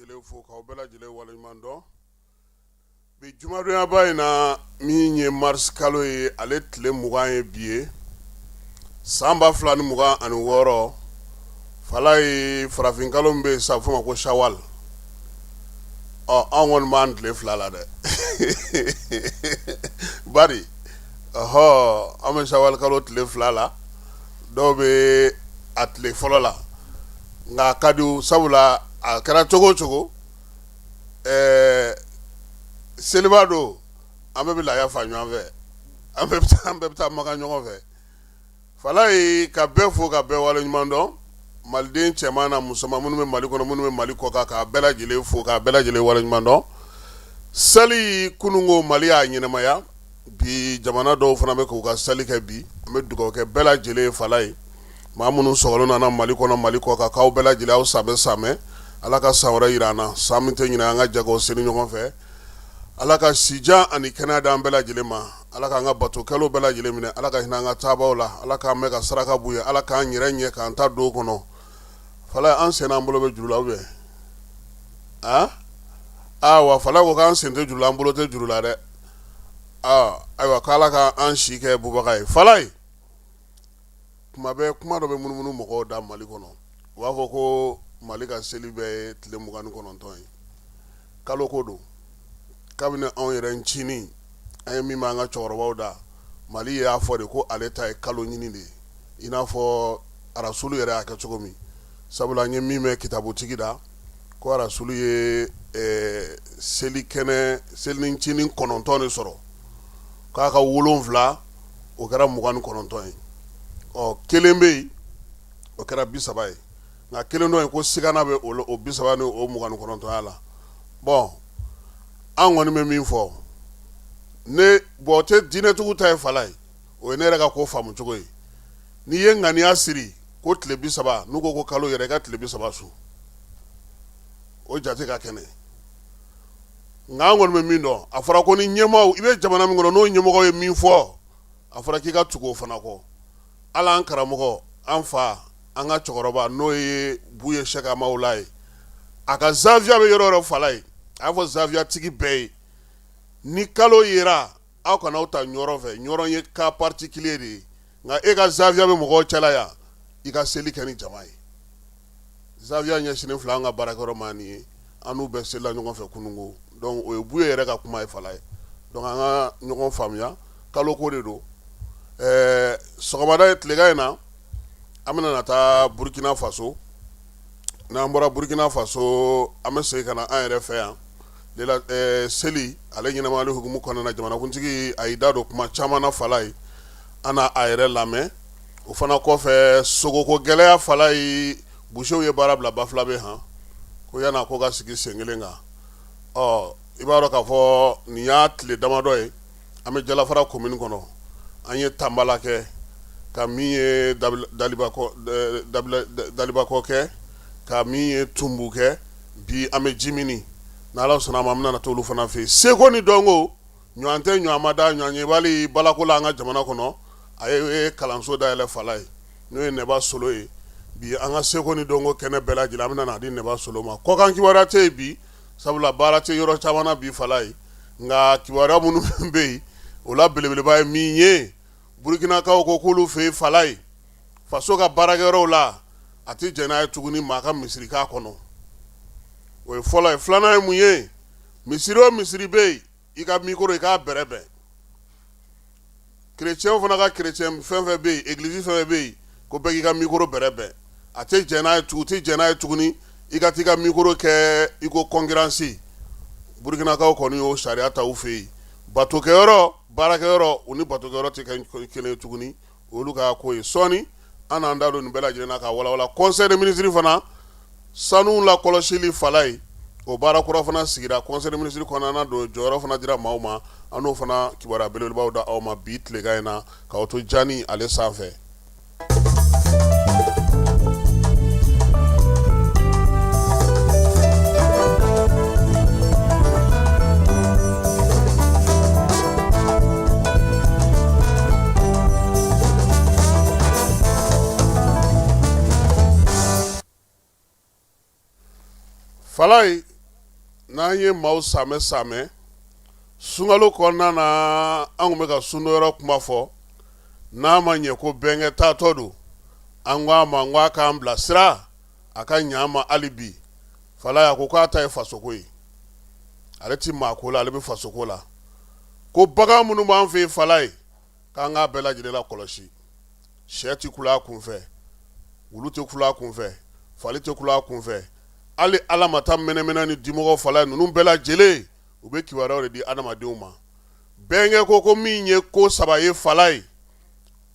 lajɛlen fo k'aw bɛɛ lajɛlen waleɲuman dɔn bi jumadonyaba in na, min ye mars kalo ye, ale tile 20 ye bi ye, san 2026. Falaye, farafin kalo min bɛ yen sa, f'o ma ko sawal. Ɔ, anw kɔni b'an tile 2 la dɛ, bari ɔhɔ, an bɛ sawal kalo tile 2 la, dɔw bɛ a tile fɔlɔ la, nka a ka di, sabula a kɛra cogo o cogo, ɛɛ, seliba don, an bɛɛ bɛ laya fa ɲɔgɔn fɛ, an bɛɛ bɛ taa Makan ɲɔgɔn fɛ. Falaye, ka bɛɛ fo ka bɛɛ waleɲuman dɔn, maliden cɛman na musoman, minnu bɛ Mali kɔnɔ, minnu bɛ Mali kɔkan, k'a bɛɛ lajɛlen fo k'a bɛɛ lajɛlen waleɲuman dɔn. Seli kununko, Mali y'a ɲɛnamaya. Bi jamana dɔw fana bɛ k'u ka seli kɛ bi. An bɛ dugawu kɛ bɛɛ lajɛlen ye. Falaye, maa minnu sɔgɔlen nana Mali kɔnɔ, Mali kɔkan, k'aw bɛɛ lajɛlen, aw sanbɛ sanbɛ, Ala ka san wɛrɛ jira an na, san min tɛ ɲinɛ, an ka jɛ k'o seli ɲɔgɔn fɛ. Ala ka sijan ani kɛnɛya d'an bɛɛ lajɛlen ma. Ala k'an ka batokɛlaw bɛɛ lajɛlen minɛ. Ala ka hinɛ an ka taabaw la. Ala k'an mɛn ka saraka b'u ye. Ala k'an yɛrɛ ɲɛ k'an ta don kɔnɔ. Falaye, an sen n'an bolo bɛ juru la ou bien? Aa, wa Falaye ko k'an sen tɛ juru la, an bolo tɛ juru la dɛ. Ayiwa, k'Ala ka an si kɛ bubaga ye. Falaye, kuma bɛɛ kuma dɔ bɛ munumunu mɔgɔw da Mali kɔnɔ, u b'a fɔ ko Mali ka seli bɛɛ ye tile 29 ye. Kalo ko don. Kabini anw yɛrɛ ncinin, an ye min b'an ka cɛkɔrɔbaw da, Mali y'a fɔ de ko ale ta ye kalo ɲini de ye, i n'a fɔ Arasulu yɛrɛ y'a kɛ cogo min. Sabula an ye min mɛn kitabutigi da, ko Arasulu ye seli kɛnɛ selincinin 9 de sɔrɔ, k'a ka 7, o kɛra 29 ye. Ɔ, kelen bɛ yen, o kɛra 30 ye, nka kelen dɔ in ko sigana bɛ o 30 ni o 29ya la. Bɔn, an kɔni bɛ min fɔ ne, bɔn, o tɛ diinɛtigiw ta ye. Falaye, o ye ne yɛrɛ ka ko faamu cogo ye. N'i ye ŋaniya siri ko tile 30, n'u ko kalo yɛrɛ, i ka tile 30 sun, o jate ka kɛnɛ. Nka an kɔni bɛ min dɔn, a fɔra ko ni ɲɛmaaw, i bɛ jamana min kɔnɔ, n'o ɲɛmɔgɔ ye min fɔ, a fɔra k'i ka tugu o fana kɔ. Ala, an karamɔgɔ, an fa, an ka cɛkɔrɔba, n'o ye Buye Sɛki Hamawula ye, a ka zawiya bɛ yɔrɔ yɔrɔ. Falaye, a y'a fɔ zawiyatigi bɛɛ ye, ni kalo yera, aw kana aw ta Ɲɔrɔ fɛ. Ɲɔrɔ ye cas particulier de ye, nka e ka zawiya bɛ mɔgɔw cɛla yan, i ka seli kɛ ni jama ye. Zawiya ɲɛsinnen filɛ an ka baarakɛyɔrɔ ma nin ye, an n'u bɛɛ selila ɲɔgɔn fɛ kununko. Donc o ye Buye yɛrɛ ka kuma ye. Falaye, donc an ka ɲɔgɔn faamuya, kalo ko de don. Ɛɛ, sɔgɔmada ye, tilegan in na, an bɛna na taa Burukina Faso. N'an bɔra Burukina Faso, an bɛ segin ka na an yɛrɛ fɛ yan. Seli ale ɲɛnamayali hukumu kɔnɔna na, jamanakuntigi a y'i da don kuma caman na. Falaye, an na a yɛrɛ lamɛn. O fana kɔfɛ, sogoko gɛlɛya. Falaye, busew ye baara bila Bafulabe han, ko yan'a ko ka sigi sen kelen kan. Ɔ, i b'a dɔn k'a fɔ nin y'a tile damadɔ ye, an bɛ Jalafara commune kɔnɔ. An ye Tanbala kɛ, ka min ye Dalibakɔ kɛ, ka min ye Tunbu kɛ, bi an bɛ Jimini. N'Ala sɔnna a ma, an bɛna t'olu fana fɛ yen. Seko ni dɔnko, ɲɔgɔn tɛ ɲɔgɔn ma da ɲɔgɔn ɲɛbali balako la an ka jamana kɔnɔ. A ye kalanso dayɛlɛ. Falaye, n'o ye Nɛba Solo ye, bi an ka seko ni dɔnko kɛnɛ bɛɛ lajɛlen, an bɛna n'a di Nɛba Solo ma. Kɔkan kibaruya tɛ yen bi, sabula baara tɛ yɔrɔ caman na bi. Falaye, nka kibaruya minnu bɛ yen, o la belebeleba ye min ye, Burukinakaw ko k'olu fɛ yen, Falaye, faso ka baarakɛyɔrɔw la, a tɛ jɛn n'a ye tuguni maa ka misiri k'a kɔnɔ. O ye fɔlɔ ye. Filanan ye mun ye? Misiri o misiri bɛ yen, i ka micro, i k'a bɛrɛbɛn. Kerecɛnw fana ka kerecɛn fɛn fɛn bɛ yen, egilizi fɛn fɛn bɛ yen, ko bɛɛ k'i ka micro bɛrɛbɛn. A tɛ jɛn n'a ye, u tɛ jɛn n'a ye tuguni i ka t'i ka micro kɛ i ko concurrence. Burukinakaw kɔni y'o sariya ta u fɛ yen. Batokɛyɔrɔ, baarakɛyɔrɔ, u ni batokɛyɔrɔ tɛ kɛ kelen ye tuguni. Olu ka ko ye. Sɔɔni an n'an da don nin bɛɛ lajɛlen na ka walawala. Conseil des ministres fana, sanu lakɔlɔsili. Falaye, o baara kura fana sigira conseil des ministres kɔnɔna don, jɔyɔrɔ fana dira maaw ma. An n'o fana kibaruya belebelebaw da aw ma bi tilegan in na, k'aw to jani ale sanfɛ. Falaye, N'an ye maaw samɛ samɛ sunkalo kɔnɔna na, an tun bɛ ka sundonyɔrɔ kuma fɔ. N'a ma ɲɛ ko bɛnkɛ taatɔ don, an ko a ma, n ko a k'an bilasira, a ka ɲa an ma hali bi. Falaye a ko k'a ta ye fasoko ye, ale tɛ maa ko la, ale bɛ fasoko la. Ko bagan minnu b'an fɛ yen, Falaye, k'an k'a bɛɛ lajɛlen la kɔlɔsi. Sɛ tɛ kula a kunfɛ, wulu tɛ kula a kunfɛ, fali tɛ kula a kunfɛ, hali ala ma taa mɛnɛmɛnɛ ni dimɔgɔ. Falaye, ninnu bɛɛ lajɛlen u bɛ kibaruyaw de di adamadenw ma. Bɛnkɛ ko min ye ko saba ye, Falaye,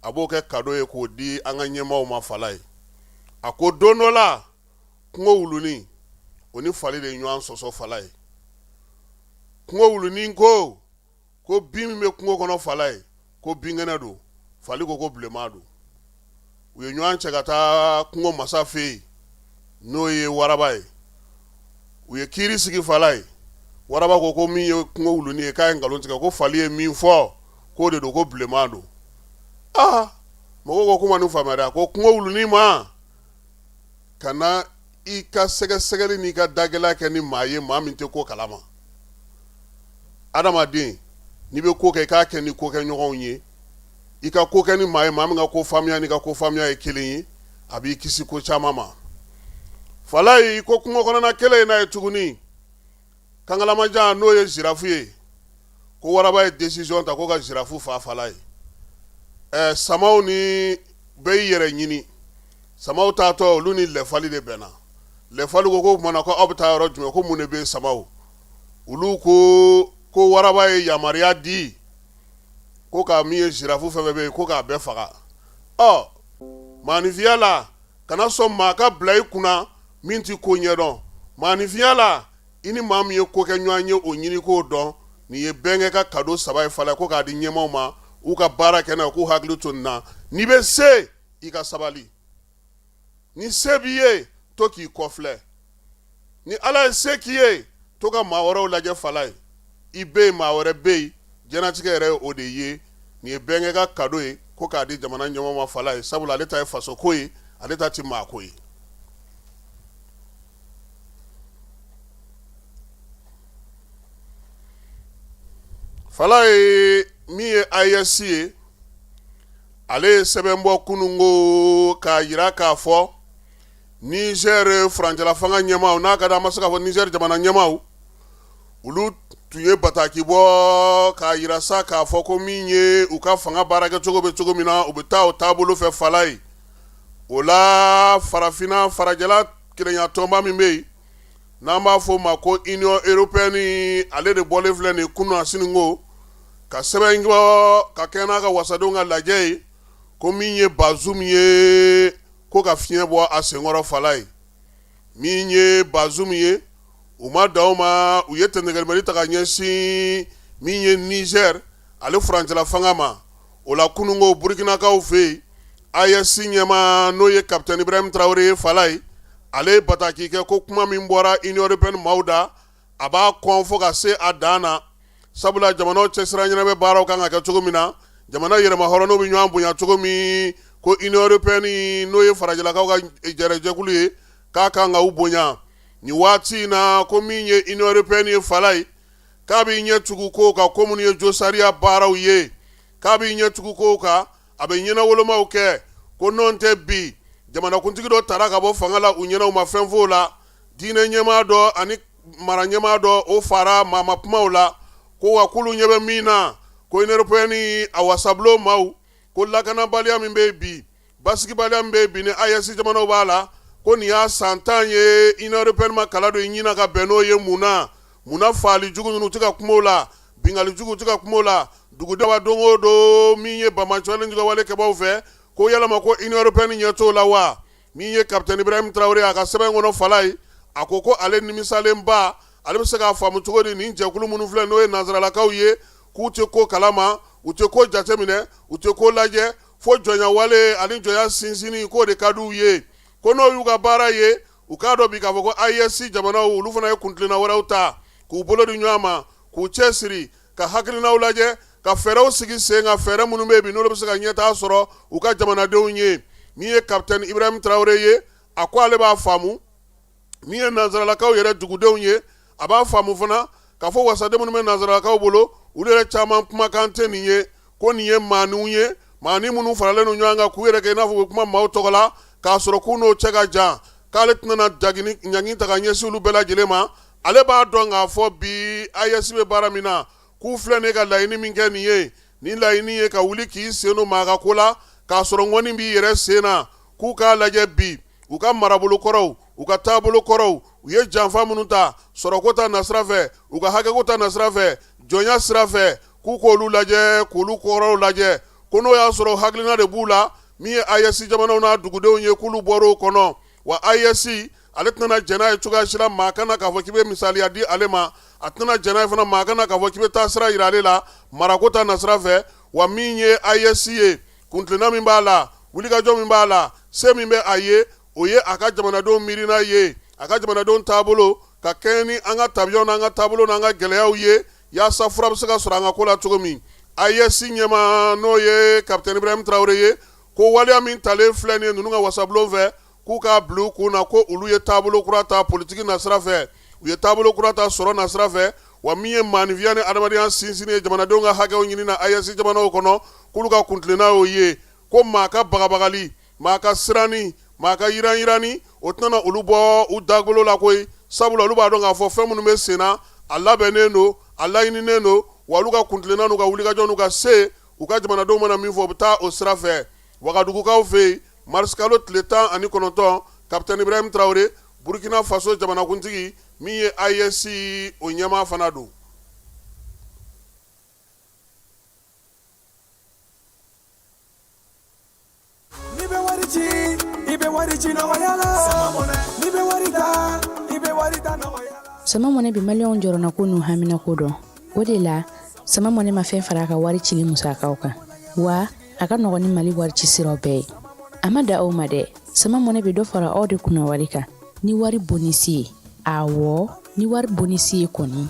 a b'o kɛ kado ye k'o di an ka ɲɛmaaw ma. Falaye a ko don dɔ la, kungo wulunin o ni fali de ye ɲɔgɔn sɔsɔ. Falaye, kungo wulunin ko bin min bɛ kungo kɔnɔ, Falaye, ko binkɛnɛ don. Fali ko bilenman don. U ye ɲɔgɔn cɛ ka taa kungo masa fɛ yen, n'o ye waraba ye. U ye kiiri sigi, Falaye. Waraba ko min ye kungo wulunin ye, k'a ye nkalon tigɛ, ko fali ye min fɔ k'o de don, ko bilenman don. Aa, mɔgɔw ko k'u ma nin faamuya. Ko kungo wulunin ma, kana i ka sɛgɛsɛgɛli n'i ka dagɛlɛya kɛ ni maa ye, maa min tɛ ko kalama. Adamaden, n'i bɛ ko kɛ, i k'a kɛ ni ko kɛ ɲɔgɔnw ye. I ka ko kɛ ni maa ye, maa min ka ko faamuya n'i ka ko faamuya ye kelen ye, a b'i kisi ko caman ma. Falaye ko kungo kɔnɔna kɛlɛ in n'a ye tuguni, kankalamajan, n'o ye zirafu ye, ko waraba ye décision ta ko ka zirafu fa. Falaye, samaw ni bɛɛ y'i yɛrɛ ɲini. Samaw taatɔ, olu ni lɛfali de bɛnna. Lɛfali ko k'o tuma na ko aw bɛ taa yɔrɔ jumɛn? Ko mun de bɛ yen? Samaw olu ko waraba ye yamaruya di ko ka min ye zirafu fɛn fɛn bɛ yen, ko k'a bɛɛ faga. Ɔ, maaninfinya la, kana sɔn maa ka bila i kunna min tɛ ko ɲɛdɔn. Maaninfinya la, i ni maa min ye ko kɛ ɲɔgɔn ye, o ɲini k'o dɔn. Nin ye bɛnkɛ ka kado saba ye, Falaye, ko k'a di ɲɛmaaw ma, u ka baara kɛ n'a ye, k'u hakili to nin na. N'i bɛ se, i ka sabali. Ni se b'i ye, to k'i kɔfilɛ. Ni Ala ye se k'i ye, to ka maa wɛrɛw lajɛ. Falaye, i bɛ yen, maa wɛrɛ bɛ yen, diɲɛnatigɛ yɛrɛ ye o de ye. Nin ye bɛnkɛ ka kado ye ko k'a di jamana ɲɛmaaw ma, Falaye, sabula ale ta ye fasoko ye, ale ta tɛ maako ye. Falaye, min ye AES ye, ale ye sɛbɛn bɔ kununko k'a jira k'a fɔ Niger furancɛla fanga ɲɛmaaw, n'a ka di an ma se k'a fɔ Niger jamana ɲɛmaaw, olu tun ye bataki bɔ k'a jira sa k'a fɔ ko min ye u ka fanga baarakɛcogo bɛ cogo min na, u bɛ taa o taabolo fɛ. Falaye, o la farafinna farajɛla kelenya tɔnba min bɛ yen, n'an b'a fɔ o ma ko Union européenne, ale de bɔlen filɛ nin kunun siniko ka sɛbɛn bɔ ka kɛ n'a ka wasadenw ka lajɛ ye, ko min ye Bazoum ye, ko ka fiɲɛ bɔ a senkɔrɔ. Falaye, min ye Bazoum ye, u ma dan o ma, u ye tɛntɛgɛlimɛli ta ka ɲɛsin min ye Niger ale furancɛla fanga ma. O la kununko, Burukinakaw fɛ yen, AES ɲɛmaa, n'o ye Capitaine Ibrahim Traoré ye, Falaye, ale ye bataki kɛ ko kuma min bɔra Union européenne maaw da, a b'a kɔn fo ka se a dan na, sabula jamanaw cɛsira ɲɛnabɛ baaraw kan ka kɛ cogo min na, jamana yɛrɛmahɔrɔnw bɛ ɲɔgɔn bonya cogo min, ko Union européenne, n'o ye farajɛlakaw ka jɛrɛjɛkulu ye, k'a kan ka u bonya nin waati in na. Ko min ye Union européenne ye, Falaye, k'a b'i ɲɛ tugu kow kan, ko minnu ye josariya baaraw ye, k'a b'i ɲɛ tugu kow kan, a bɛ ɲɛnawolomaw kɛ, ko nɔn tɛ bi jamanakuntigi dɔ tara ka bɔ fanga la, u ɲɛna, u ma fɛn f'o la, diinɛ ɲɛmaa dɔ ani mara ɲɛmaa dɔ, o fara maa ma kumaw la, ko wa k'olu ɲɛ bɛ min na, ko Union européenne a wasabulon maaw ko lakanabaliya min bɛ bi, basigibaliya min bɛ bi ni AES jamanaw b'a la, ko nin y'a san 10 ye, Union européenne ma kala don i ɲin na ka bɛn n'o ye. Mun na? Mun na faali jugu ninnu tɛ ka kuma o la, binkanni jugu tɛ ka kuma o la, dugudenw don o don min ye banbaanciwale juguyawale kɛbaaw fɛ, ko yalama ko Union européenne ɲɛ t'o la wa? Min ye Capitaine Ibrahim Traoré, a ka sɛbɛn kɔnɔ, Falaye, a ko ale nimisalenba, ale bɛ se k'a faamu cogo di nin jɛkulu minnu filɛ, n'o ye nansaralakaw ye, k'u tɛ ko kalama, u tɛ ko jateminɛ, u tɛ ko lajɛ, fo jɔnyawale ani jɔnya sinsinni, k'o de ka di u ye, ko n'o y'u ka baara ye, u k'a dɔn bi k'a fɔ ko AES jamanaw, olu fana ye kuntilenna wɛrɛw ta k'u bolo di ɲɔgɔn ma, k'u cɛ siri, ka hakilinaw lajɛ, ka fɛɛrɛw sigi sen kan, fɛɛrɛ minnu bɛ yen bi, n'olu bɛ se ka ɲɛtaa sɔrɔ u ka jamanadenw ye. Min ye Capitaine Ibrahim Traoré ye, a ko ale b'a faamu min ye nansaralakaw yɛrɛ dugudenw ye. A b'a faamu fana k'a fɔ wasaden minnu bɛ nansaralakaw bolo, olu yɛrɛ caman kumakan tɛ nin ye, ko nin ye maaninw ye, maanin minnu faralen don ɲɔgɔn kan k'u yɛrɛ kɛ i n'a fɔ u bɛ kuma maaw tɔgɔ la k'a sɔrɔ k'u n'o cɛ ka jan, k'ale tɛna ɲangi ta ka ɲɛsin olu bɛɛ lajɛlen ma. Ale b'a dɔn k'a fɔ bi AES bɛ baara min na, k'u filɛ nin ye ka laɲini min kɛ nin ye, nin laɲini ye ka wuli k'i sen don maa ka ko la k'a sɔrɔ ŋɔni b'i yɛrɛ sen na. K'u k'a lajɛ bi u ka marabolo kɔrɔw, u ka taabolo kɔrɔw, u ye janfa minnu ta sɔrɔko ta nasira fɛ, u ka hakɛko ta nasira fɛ, jɔnya sira fɛ, k'u k'olu lajɛ, k'olu kɔrɔw lajɛ, ko n'o y'a sɔrɔ hakilina de b'u la min ye AES jamanaw n'a dugudenw ye, k'olu bɔr'o kɔnɔ. Wa AES ale tɛna jɛn n'a ye cogoya si la maa ka na k'a fɔ k'i bɛ misaliya di ale ma, a tɛna jɛn n'a ye fana maa ka na k'a fɔ k'i bɛ taa sira yira ale la marako ta nasira fɛ. Wa min ye AES ye, kuntilenna min b'a la, wulikajɔ min b'a la, se min bɛ a ye, o ye a ka jamanadenw miirina ye, a ka jamanadenw taabolo ka kɛɲɛ ni an ka tabiyaw n'an ka taabolo n'an ka gɛlɛyaw ye, yaasa fura bɛ se ka sɔrɔ an ka ko la cogo min. AES ɲɛmaa n'o ye Kapitɛni Ibrahim Traoré ye, ko waleya min talen filɛ nin ye ninnu ka wasabulon fɛ, k'u k'a bila u kun na ko olu ye taabolo kura ta politiki nasira fɛ, u ye taabolo kura ta sɔrɔ nasira fɛ. Wa min ye maaninfinya ni adamadenya sinsinni ye jamanadenw ka hakɛw ɲini na AES jamanaw kɔnɔ, k'olu ka kuntilenna y'o ye, ko maa ka bagabagali, maa ka siranni, maa ka yiranyiranni, o tɛna olu bɔ u dagolo la koyi, sabula olu b'a dɔn k'a fɔ fɛn minnu bɛ sen na, a labɛnnen don, a laɲininen don. Wa olu ka kuntilenna n'u ka wulikajɔ n'u ka se, u ka jamanadenw mana min fɔ, u bɛ taa o sira fɛ. Wagadugukaw fɛ yen, marisikalo tile 19, Kapitɛni Ibrahim Traoré, Burkina Faso jamanakuntigi min ye AES o ɲɛmaa fana don. N'i bɛ wari ci, i bɛ wari ci nɔgɔya la. N'i bɛ wari ta, i bɛ wari ta nɔgɔya la. Sama Mɔnɛ bɛ maliyɛnw jɔrɔnako n'u haminako dɔn. O de la, Sama Mɔnɛ ma fɛn fara a ka wari cili musakaw kan, wa a ka nɔgɔn ni Mali wari ci siraw bɛɛ ye. A ma dan o ma dɛ, Sama Mɔnɛ bɛ dɔ fara aw de kunna wari kan ni wari bonisi ye. Awɔ, ni wari bonisi ye kɔni.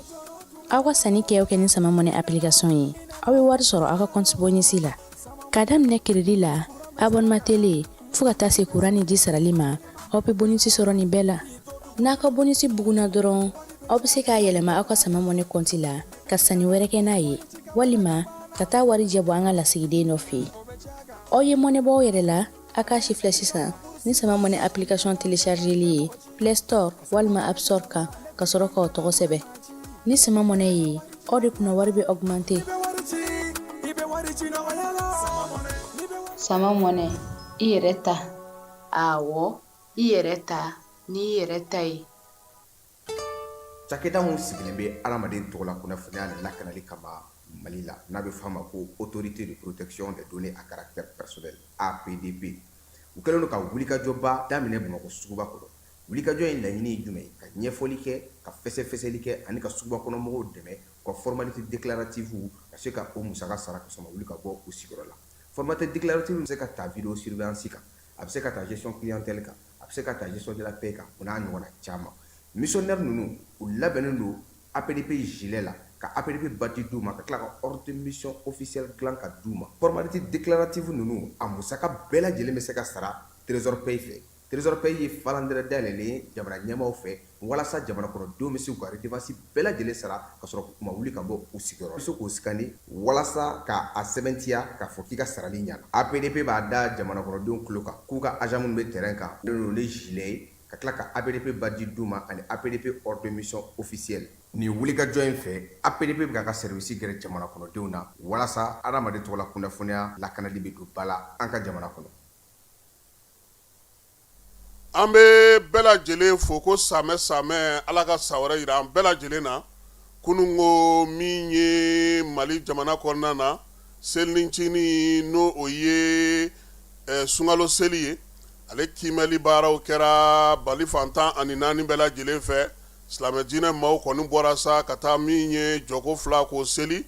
Aw ka sanni kɛ o kɛ ni Sama Mɔnɛ application ye, aw bɛ wari sɔrɔ aw ka compte bonisi la. K'a daminɛ crédit la, abonnement télé, fo ka taa se kuran ni ji sarali ma, aw bɛ bonisi sɔrɔ nin bɛɛ la. N'a ka bonisi bugunna dɔrɔn, aw bɛ se k'a yɛlɛma aw ka Sama Mɔnɛ kɔnti la ka sanni wɛrɛ kɛ n'a ye, walima ka taa warijɛ bɔ an ka lasigiden dɔ fɛ yen. Aw ye mɔnɛ bɔ aw yɛrɛ la, a k'a sifilɛ sisan ni Sama Mɔnɛ application téléchargeli ye Play Store walima App Store kan, ka sɔrɔ k'aw tɔgɔ sɛbɛn. Ni Sama Mɔnɛ ye, aw de kunna wari bɛ augmenter. Sama Mɔnɛ, i yɛrɛ ta. Awɔ, i yɛrɛ ta n'i yɛrɛ ta ye. Cakɛda min sigilen bɛ adamaden tɔgɔla kunnafoniya ni lakanali kama Mali la, n'a bɛ f'a ma ko Autorité de protection des données à caractère personnel, APDP, u kɛlen don ka wulikajɔba daminɛ Bamakɔ suguba kɔnɔ. Wulikajɔ in laɲini ye jumɛn ye? Ka ɲɛfɔli kɛ, ka fɛsɛfɛsɛli kɛ ani ka suguba kɔnɔ mɔgɔw dɛmɛ u ka formalité déclarative ka se ka o musaka sara ka sɔrɔ ma wuli ka bɔ u sigiyɔrɔ la. Formalité déclarative bɛ se ka ta vidéo surveillance kan, a bɛ se ka ta gestion clientèle kan, a bɛ se ka ta gestion de la paie kan, o n'a ɲɔgɔnna caman. Missionnaire ninnu, u labɛnnen don APDP gilet la, ka APDP badge d'u ma, ka tila ka ordre de mission officiel dilan ka d'u ma. Formalité déclarative ninnu, a musaka bɛɛ lajɛlen bɛ se ka sara Trésor Paye fɛ. Trésor Paye ye falandɛrɛ dayɛlɛlen ye jamana ɲɛmaaw fɛ walasa jamana kɔnɔdenw bɛ se k'u ka redevance bɛɛ lajɛlen sara ka sɔrɔ u ma wuli ka bɔ u sigiyɔrɔ. I bɛ se k'o scanner walasa k'a sɛbɛntiya k'a fɔ k'i ka sarali ɲɛna. APDP b'a da jamana kɔnɔdenw tulo kan k'u ka agent minnu bɛ terrain kan, n'o ye gilet ye, ka tila ka APDP badge d'u ma ani APDP ordre de mission officiel. Nin wulikajɔ in fɛ, APDP bɛ k'a ka service gɛrɛ jamana kɔnɔdenw na walasa adamaden tɔgɔla kunnafoniya lakanali bɛ don ba la an ka jamana kɔnɔ. An bɛ bɛɛ lajɛlen fo ko samɛ samɛ, Ala ka san wɛrɛ jira an bɛɛ lajɛlen na. Kununko min ye Mali jamana kɔnɔna na, selincinin n'o o ye sunkalo seli ye, ale kiimɛli baaraw kɛra Mali fan 14 bɛɛ lajɛlen fɛ. Silamɛ diinɛ maaw kɔni bɔra sa ka taa min ye jɔko fila k'o seli.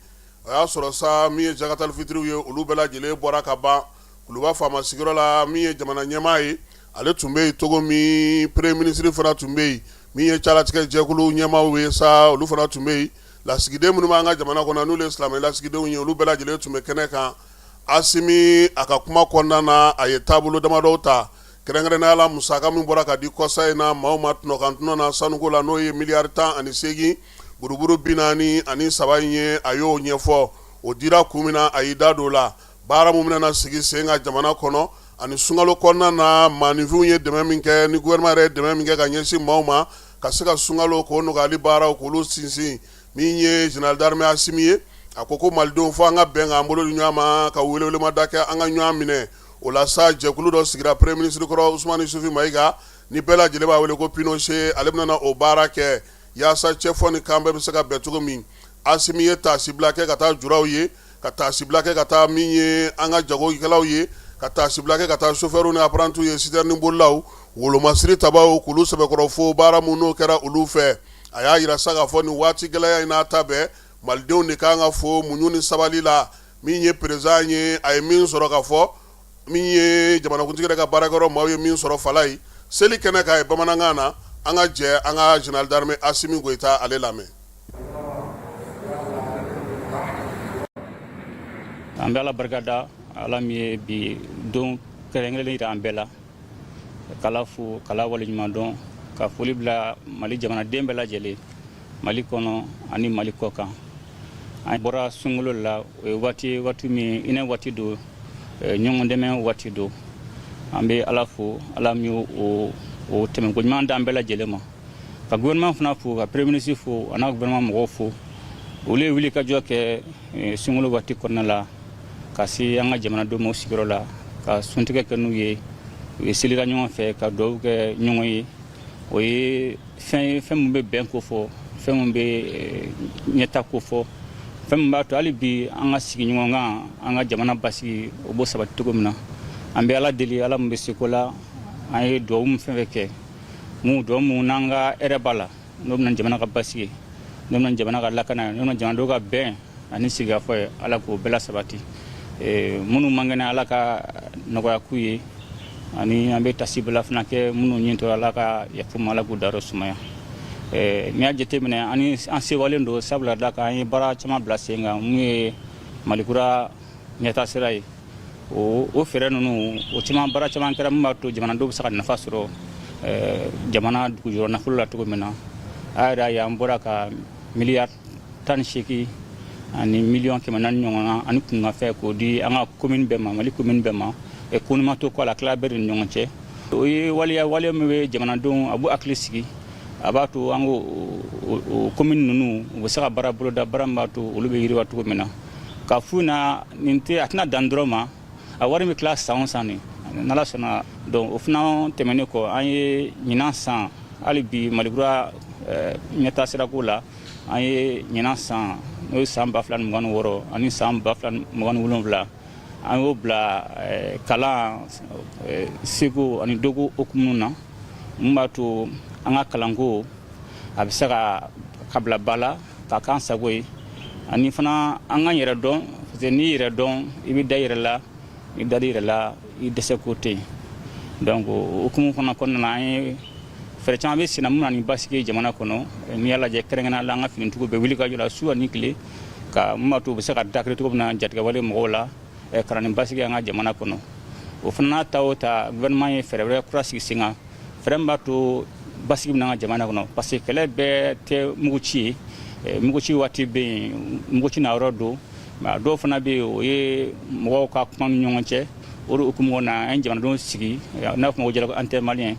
O y'a sɔrɔ sa min ye jakatali fitiriw ye, olu bɛɛ lajɛlen bɔra ka ban. Kuluba faama sigiyɔrɔ la, min ye jamana ɲɛmaa ye, ale tun bɛ yen cogo min, premier ministre fana tun bɛ yen, min ye calatigɛ jɛkulu ɲɛmaaw ye sa, olu fana tun bɛ yen. Lasigiden minnu b'an ka jamana kɔnɔ, n'olu ye silamɛ lasigidenw ye, olu bɛɛ lajɛlen tun bɛ kɛnɛ kan. Asimi a ka kuma kɔnɔna na, a ye taabolo damadɔw ta. Kɛrɛnkɛrɛnnenya la, musaka min bɔra ka di kɔsa in na maaw ma tɔnɔkan tɔnɔ na sanuko la, n'o ye miliyari 18 buruburu 43 in ye, a y'o ɲɛfɔ. O dira kun min na, a y'i da don o la. Baara min bɛna sigi sen kan jamana kɔnɔ ani sunkalo kɔnɔna na, maaninfinw ye dɛmɛ min kɛ ni gouvernement yɛrɛ ye dɛmɛ min kɛ ka ɲɛsin maaw ma ka se ka sunkalo k'o nɔgɔyali baaraw k'olu sinsin. Min ye général d'armée Asimi ye, a ko ko malidenw, fo an ka bɛn k'an bolo di ɲɔgɔn ma, ka welewelemada kɛ an ka ɲɔgɔn minɛ. O la sa, jɛkulu dɔ sigira, premier ministre kɔrɔ Usumani Isufi Mayiga, ni bɛɛ lajɛlen b'a wele ko Pinochet, ale bɛna o baara kɛ yaasa cɛfɔ ni kan bɛɛ bɛ se ka bɛn cogo min. Asimi ye taasibila kɛ ka taa juraw ye, ka taasibila kɛ ka taa min ye an ka jagokɛlaw ye, ka taasibila kɛ ka taa sofɛriw ni aprantiw ye, sitɛrini bolilaw, wolomasiri tabaw, k'olu sɛbɛkɔrɔ fo baara min n'o kɛra olu fɛ. A y'a jira sa k'a fɔ nin waati gɛlɛya in n'a ta bɛɛ, malidenw de kan ka fo muɲu ni sabali la. Min ye président ye, a ye min sɔrɔ ka fɔ, min ye jamanakuntigi yɛrɛ ka baarakɛyɔrɔ maaw ye min sɔrɔ Falayi seli kɛnɛ kan ye bamanankan na, an ka jɛ an ka général d'armée Asimi Goyita ale lamɛn. An bɛ Ala barika da, Ala min ye bi don kɛrɛnkɛrɛnnen jira an bɛɛ la, k'Ala fo, k'Ala waleɲuman dɔn, ka foli bila Mali jamanaden bɛɛ lajɛlen, Mali kɔnɔ ani Mali kɔ kan. An bɔra sunkalo la, o ye waati ye, waati min hinɛ waati don, ɲɔgɔn dɛmɛ waati don. An bɛ Ala fo, Ala min o tɛmɛko ɲuman d'an bɛɛ lajɛlen ma, ka gouvernement fana fo, ka premier ministre fo, a n'a gouvernement mɔgɔw fo. Olu ye wulikajɔ kɛ sunkalo waati kɔnɔna la ka se an ka jamanadenw ma u sigiyɔrɔ la, ka suntigɛ kɛ n'u ye. U ye selira ɲɔgɔn fɛ, ka dugawu kɛ ɲɔgɔn ye. O ye fɛn ye, fɛn min bɛ bɛn ko fɔ, fɛn min bɛ ɲɛta ko fɔ, fɛn min b'a to hali bi an ka sigi ɲɔgɔn kan, an ka jamana basigi, o b'o sabati cogo min na. An bɛ Ala deli, Ala min bɛ seko la, an ye dugawu min fɛn fɛn kɛ, mun dugawu mun n'an ka hɛrɛ b'a la, n'o bɛna jamana ka basigi, n'o bɛna jamana ka lakana, n'o bɛna jamanadenw ka bɛn ani sigikafɔ ye, Ala k'o bɛɛ la sabati. Minnu man kɛnɛ, Ala ka nɔgɔya k'u ye. Ani an bɛ tasibila fana kɛ minnu ɲin tora, Ala ka yafa ma, Ala k'u dayɔrɔ sumaya. N'i y'a jateminɛ, ani an sewalen don, sabula da kan an ye baara caman bila sen kan mun ye Malikura ɲɛta sira ye. O fɛɛrɛ ninnu, o caman, baara caman kɛra min b'a to jamanadenw bɛ se ka nafa sɔrɔ jamana dugujukɔrɔ nafolo la cogo min na. A yɛrɛ y'a ye, an bɔra ka miliyari 18 ani miliyɔn 400 ɲɔgɔn na ani kunkanfɛn k'o di an ka commune bɛɛ ma, Mali commune bɛɛ ma. Ko ma to kɔ a la, tila bɛɛ de ni ɲɔgɔn cɛ. O ye waleya, waleya min bɛ jamanadenw, a b'u hakili sigi, a b'a to an ko commune ninnu u bɛ se ka baara boloda, baara min b'a to olu bɛ yiriwa cogo min na. Ka f'u na nin tɛ, a tɛna dan dɔrɔn ma, a wari bɛ tila san o san nin, n'Ala sɔnna. Donc o fana tɛmɛnen kɔ, an ye ɲinan san, hali bi Malikura ɲɛta sirako la, an ye ɲinan san, n'o ye san 2026 ani san 2027, an y'o bila kalan, seko ani dɔnko hukumu na, mun b'a to an ka kalanko a bɛ se ka bila ba la ka k'an sago ye. Ani fana an k'an yɛrɛ dɔn, parce que n'i yɛrɛ dɔn, i bɛ da i yɛrɛ la, i da i yɛrɛ la, i dɛsɛ ko tɛ yen. Donc o hukumu fana kɔnɔna na, an ye fɛɛrɛ caman bɛ senna mun na ni basigi ye jamana kɔnɔ. N'i y'a lajɛ, kɛrɛnkɛrɛnnenya la, an ka finitigiw bɛ wuli ka jɔ la su ani tile, ka mun b'a to u bɛ se ka dakiri cogo min na jatigɛwale mɔgɔw la, ka na ni basigi an ka jamana kɔnɔ. O fana n'a ta o ta, gouvernement ye fɛɛrɛ wɛrɛ kura sigi sen kan, fɛɛrɛ min b'a to basigi bɛ na an ka jamana kɔnɔ, parce que kɛlɛ bɛɛ tɛ mugu ci ye. Mugu ci waati bɛ yen, mugu ci na yɔrɔ don, mais a dɔw fana bɛ yen, o ye mɔgɔw ka kuma ni ɲɔgɔn cɛ. O de hukumu kɔnɔna na, an ye jamanadenw sigi, n'a fɔ ma ko dialogue intermalien.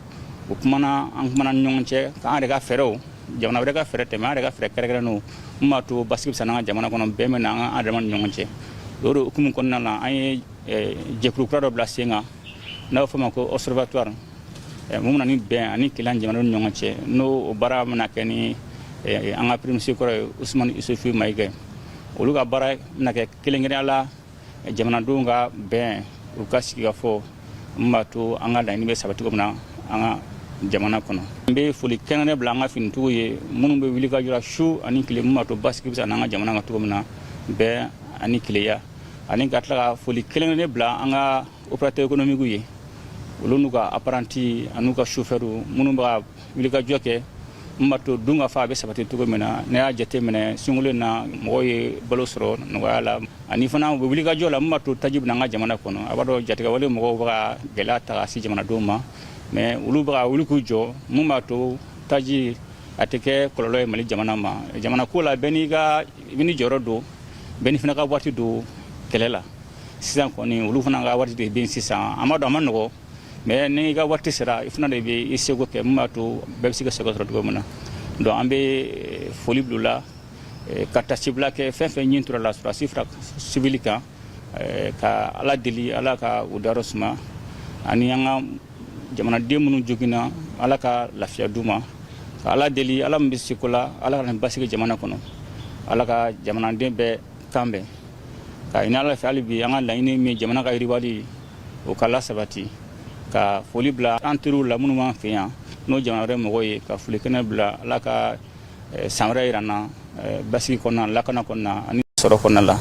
O kumana, an kumana ni ɲɔgɔn cɛ k'an yɛrɛ ka fɛɛrɛw, jamana wɛrɛ ka fɛɛrɛ tɛmɛ, an yɛrɛ ka fɛɛrɛ kɛrɛnkɛrɛnnenw mun b'a to basigi bɛ se an ka jamana kɔnɔ, bɛn bɛ na an ka adama ni ɲɔgɔn cɛ. O de hukumu kɔnɔna na, an ye jɛkulu kura dɔ bila sen kan, n'a bɛ fɔ o ma ko observatoire, mun bɛna ni bɛn ani kelenya jamanadenw ni ɲɔgɔn cɛ. N'o o baara bɛna kɛ ni an ka premier ministre kɔrɔ ye, Usumani Isufu Mayiga. Olu ka baara bɛna kɛ kelenkɛrɛnya la jamanadenw ka bɛn, u ka sigikafɔ, mun b'a to an ka laɲini bɛ sabati cogo min na an ka jamana kɔnɔ. N bɛ foli kɛrɛnkɛrɛn bila an ka finitigiw ye, minnu bɛ wuli ka jɔ su ani tile, mun b'a to basigi bɛ se an ka jamana kan cogo min na, bɛn ani kelenya. Ani ka tila ka foli kɛrɛnkɛrɛnnen bila an ka opérateur économique ye, olu n'u ka apprenti an'u ka chauffeur, minnu bɛ ka wuli ka jɔ kɛ. Min b'a to dunkafa a bɛ sabati cogo min na. Ne y'a jate minɛ, sunkalo in na, mɔgɔw ye balo sɔrɔ nɔgɔya la, ani fana u bɛ wulikajɔ la min b'a to taji bɛ na an ka jamana kɔnɔ. A b'a dɔn, jatigɛwale mɔgɔw bɛ ka gɛlɛya ta ka se jamanadenw ma, mais olu bɛ ka wuli k'u jɔ min b'a to taji a tɛ kɛ kɔlɔlɔ ye Mali jamana ma. Jamana ko la, bɛɛ n'i ka bɛɛ n'i jɔyɔrɔ don, bɛɛ n'i fana ka waati don kɛlɛ la. Sisan kɔni, olu fana ka waati de bɛ yen sisan. An b'a dɔn, a ma nɔgɔ, mais n'i ka waati sera, i fana de bɛ i seko kɛ min b'a to bɛɛ bɛ se ka seko sɔrɔ cogo min na. Donc an bɛ foli bila u la, ka tasibila kɛ fɛn fɛn ɲin tora la sɔrɔdasi fara civil kan, ka Ala deli, Ala ka u dayɔrɔ suma, ani an ka jamanaden minnu joginna, Ala ka lafiya d'u ma, ka Ala deli, Ala min bɛ seko la, Ala ka nin basigi jamana kɔnɔ, Ala ka jamanaden bɛɛ kan bɛn, ka ɲini Ala fɛ hali bi, an ka laɲini min, jamana ka yiriwali, o ka lasabati. Ka foli bila an teriw la minnu b'an fɛ yan, n'o jamana wɛrɛ mɔgɔw ye, ka foli kɛnɛ bila. Ala ka san wɛrɛ yira an na basigi kɔnɔna, lakana kɔnɔna ani sɔrɔ kɔnɔna la.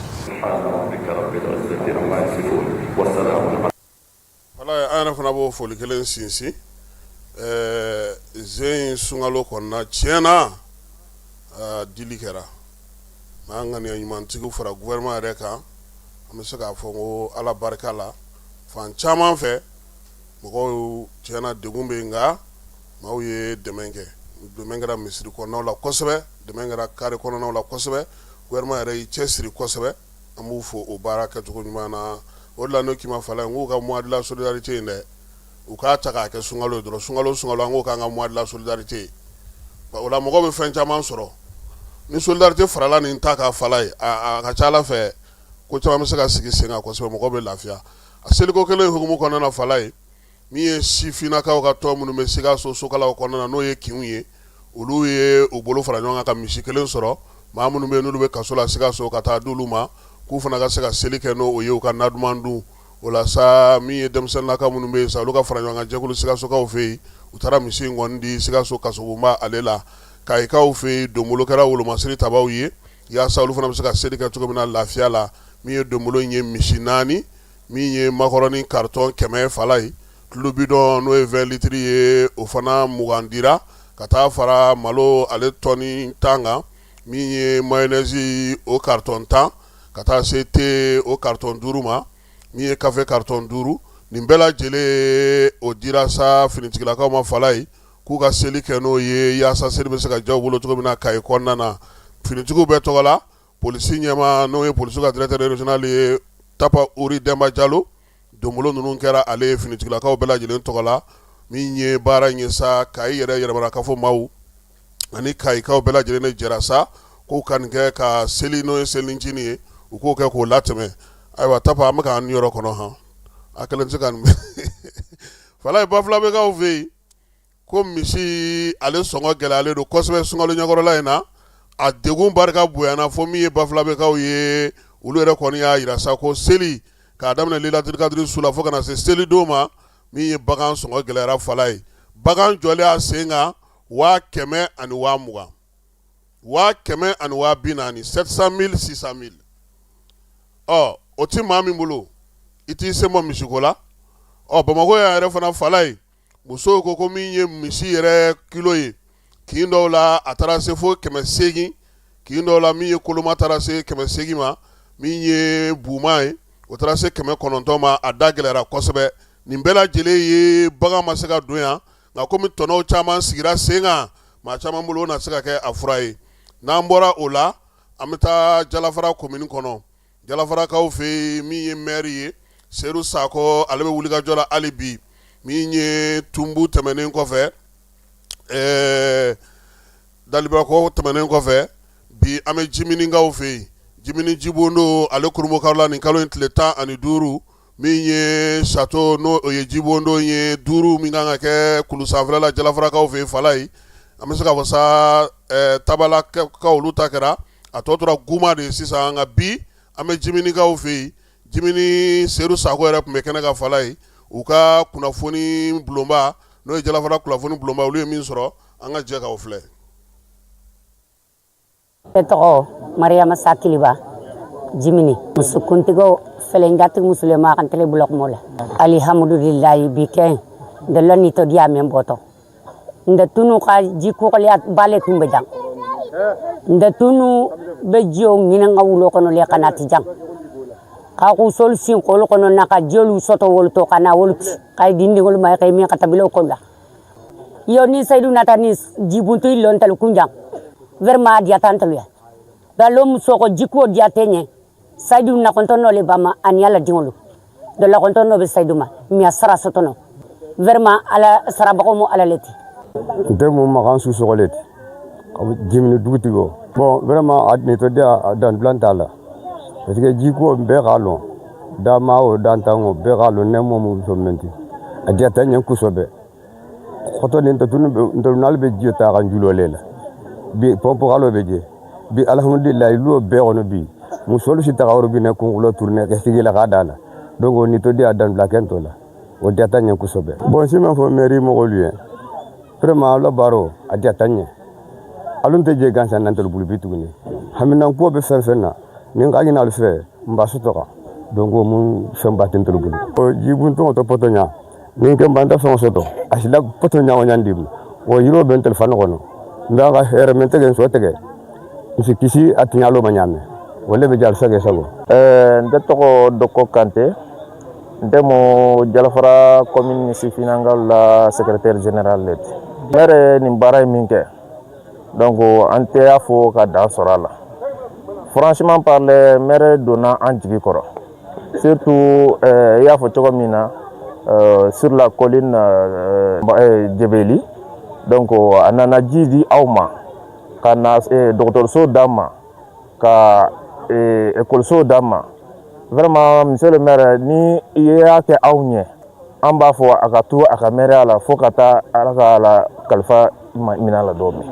Wala an yɛrɛ fana b'o foli kelen sinsin zen in sunkalo kɔnɔna. Tiɲɛ na, dili kɛra, an ŋaniya ɲumantigiw fara gouvernement yɛrɛ kan. An bɛ se k'a fɔ ko Ala barika la, fan caman fɛ mɔgɔw, tiɲɛna, degun bɛ yen, nka maaw ye dɛmɛ kɛ. Dɛmɛ kɛra misiri kɔnɔnaw la kosɛbɛ, dɛmɛ kɛra carré kɔnɔnaw la kosɛbɛ. Gouvernement yɛrɛ y'i cɛ siri kosɛbɛ. An b'u fo o baara kɛcogo ɲuman na. O de la ne k'i ma, Fala, n k'u ka mois de la solidarité in dɛ, u k'a ta k'a kɛ sunkalo ye dɔrɔn. Sunkalo sunkalo, an k'o k'an ka mois de la solidarité ye. O la mɔgɔw bɛ fɛn caman sɔrɔ. Ni solidarité farala nin ta ka Fala ye, a ka ca Ala fɛ, ko caman bɛ se ka sigi sen kan kosɛbɛ, mɔgɔw bɛ lafiya. A seliko kelen hukumu kɔnɔna na, Fala ye, min ye sifinnakaw ka tɔn minnu bɛ Sikaso sokalaw kɔnɔna na, n'o ye kinw ye, olu ye u bolo fara ɲɔgɔn kan ka misi kelen sɔrɔ. Maa minnu bɛ yen n'olu bɛ kaso la Sikaso, ka taa di olu ma k'u fana ka se ka seli kɛ n'o ye, u ka na duman dun. O la sa, min ye denmisɛnninnaka minnu bɛ yen sa, olu ka fara ɲɔgɔn kan jɛkulu Sikasokaw fɛ yen, u taara misi in kɔni di Sikaso kasobonba ale la. Kayikaw fɛ yen, donbolo kɛra wolomasiri tabaw ye, yaasa olu fana bɛ se ka seli kɛ cogo min na lafiya la. Min ye donbolo in ye, misi 4, min ye makɔrɔni carton 100, Fala ye, tulu bidɔn n'o ye 20 litres ye, o fana 20 dira ka taa fara malo ale tɔni 10 kan, min ye mayonnaise o carton 10, ka taa se thé o carton 5 ma, min ye café carton 5. Nin bɛɛ lajɛlen, o dira sa finitigilakaw ma, Fala ye, k'u ka seli kɛ n'o ye, yaasa seli bɛ se ka diya u bolo cogo min na Kayi kɔnɔna na. Finitigiw bɛɛ tɔgɔ la, polisi ɲɛmaa, n'o ye polisiw ka directeur régional ye, Tapa Uri Denba Jalo, donbolo ninnu kɛra ale ye finitigilakaw bɛɛ lajɛlen tɔgɔ la. Min ye baara in ye sa, Kayi yɛrɛ yɛrɛmarakafo maaw ani Kayikaw bɛɛ lajɛlen de jɛra sa k'u ka nin kɛ ka seli, n'o ye selincinin ye, u k'o kɛ k'o latɛmɛ. Ayiwa Tapa, an bɛ k'an niyɔrɔ kɔnɔ han, a kelen tɛ se ka nin. Fala ye, Bafulabɛkaw fɛ yen ko misi ale sɔngɔ gɛlɛyalen don kosɛbɛ sunkalo ɲɛkɔrɔla in na. A degun barika bonyana fo min ye Bafulabɛkaw ye, olu yɛrɛ kɔni y'a jira sa ko seli k'a daminɛ Lelatul Kadiri su la fo ka na se selidon ma, min ye bagan sɔngɔ gɛlɛyara, Fala ye. Bagan jɔlen a sen kan, 100 000 ani 20 000, 100 000 ani 40 000, 700 000, 600 000. Ɔ o tɛ maa min bolo, i t'i sen bɔ misiko la. Ɔ Bamakɔ yan yɛrɛ fana, Fala ye, musow ko min ye misi yɛrɛ kilo ye, kin dɔw la a taara se fo 800, kin dɔw la min ye koloma taara se 800 ma, min ye buma ye, o taara se 900 ma. A da gɛlɛyara kosɛbɛ. Nin bɛɛ lajɛlen ye bagan ma se ka don yan, nka komi tɔnɔw caman sigira sen kan maa caman bolo, o na se ka kɛ a fura ye. N'an bɔra o la, an bɛ taa Jalafara komini kɔnɔ. Jalafarakaw fɛ yen, min ye maire ye, Sedu Sakɔ, ale bɛ wulikajɔ la hali bi. Min ye Tunbu tɛmɛnen kɔfɛ, Dalibakɔ tɛmɛnen kɔfɛ, bi an bɛ Jiminikaw fɛ yen. Jimini Jibondo ale kurunbonkari la nin kalo in tile 15. Min ye château, n'o ye jibondo ye duuru min kan ka kɛ kulu sanfɛla la Jalafarakaw fɛ yen, Fala ye, an bɛ se k'a fɔ sa Tabalakaw olu ta kɛra, a tɔ tora Guma de ye sisan. Nka bi an bɛ Jiminikaw fɛ yen. Jimini Sedu Sakɔ yɛrɛ tun bɛ kɛnɛ kan, Fala ye. U ka kunnafoni bulonba, n'o ye Jalafara kunnafoni bulonba, olu ye min sɔrɔ, an ka jɛ k'o filɛ. Ne tɔgɔ Mariyama Sakiliba Jimini, musokuntigiw fɛlɛ jatigi musulema kan tele bulɔkmo la. Alihamudulilayi, bi kɛ dɔlɔ ni tɔdiya min bɔtɔ. Nde tunu ka ji kokoliya bale tun bɛ jan. Nde tunu bɛ jiyo ɲinin ka wulo kɔnɔ le ka na ti jan. Ka kusolu sin kolu kɔnɔ na ka jolu soto wolu to ka na wolu ti. Ka yi dindiŋolu ma ka yi min ka tabilo kolu la. Yo ni Seydou nata ni jibuntu ilon talu kunjang. Vraiment a diyata ntelu ye. Galo muso ko jikuwo diyate ɲɛ. Seydou nakontono le bama ani ala diŋolu. Do lakontono be Seydou ma. Mi a sara soto no. Vraiment ala sarabagaw mu ala le ti. Nte mu Makan Sisoko le ti ka bɔ Jimini dugutigi o. Bon vraiment a nisɔndiya a danbilan t'a la parce que jiko bɛɛ k'a lɔn dama o dantan o bɛɛ k'a lɔn nɛɛmɔ mu sɔn mɛn ti a diyata ɲɛ kosɛbɛ kɔtɔ ni ntolu n'ale bɛ ji ta ka njulo le la bi pɔnpu kalo bɛ je bi alhamdulilayi luwo bɛɛ kɔnɔ bi musolu si taga robinet kunkulo tourner ka sigi la k'a da la donc o nisɔndiya danbila kɛ t'o la o diyata ɲɛ kosɛbɛ. Bon si min fɔ mairie mɔgɔlu ye vraiment aw la baaro a diyata ɲɛ alu tɛ je gansan nan tolu bulu bi tuguni haminanko bɛ fɛn fɛn na ni n ka ɲini alu fɛ n ba sɔtɔ kan donc o mun fɛn ba tɛ n tolu bolo o jibuntɔn to poto ɲa ni kɛ n banta fɛn sɔtɔ a si la poto ɲa o ɲan dim o yiro bɛ n telefɔni kɔnɔ n b'a ka hɛrɛ min tɛgɛ n sɔ tɛgɛ n si kisi a tiɲalo ma ɲaamɛ o le bɛ jali sage sago. Nte tɔgɔ Dɔkɔ Kante, nte mo Jalafara commune sifinnakaw la secrétaire général le ti. Maire nin baara ye min kɛ, donc an tɛ y'a fɔ ka dan sɔrɔ a la. Franchement parler, maire donna an jigi kɔrɔ, surtout i y'a fɔ cogo min na sur la colline Jebeli. Donc a nana ji di aw ma, ka na dɔgɔtɔrɔso d'an ma, ka ekɔliso d'an ma. Vraiment, monsieur le maire, ni i y'a kɛ aw ɲɛ, an b'a fɔ a ka to a ka maire la fo ka taa Ala ka la kalifa minɛ la don min,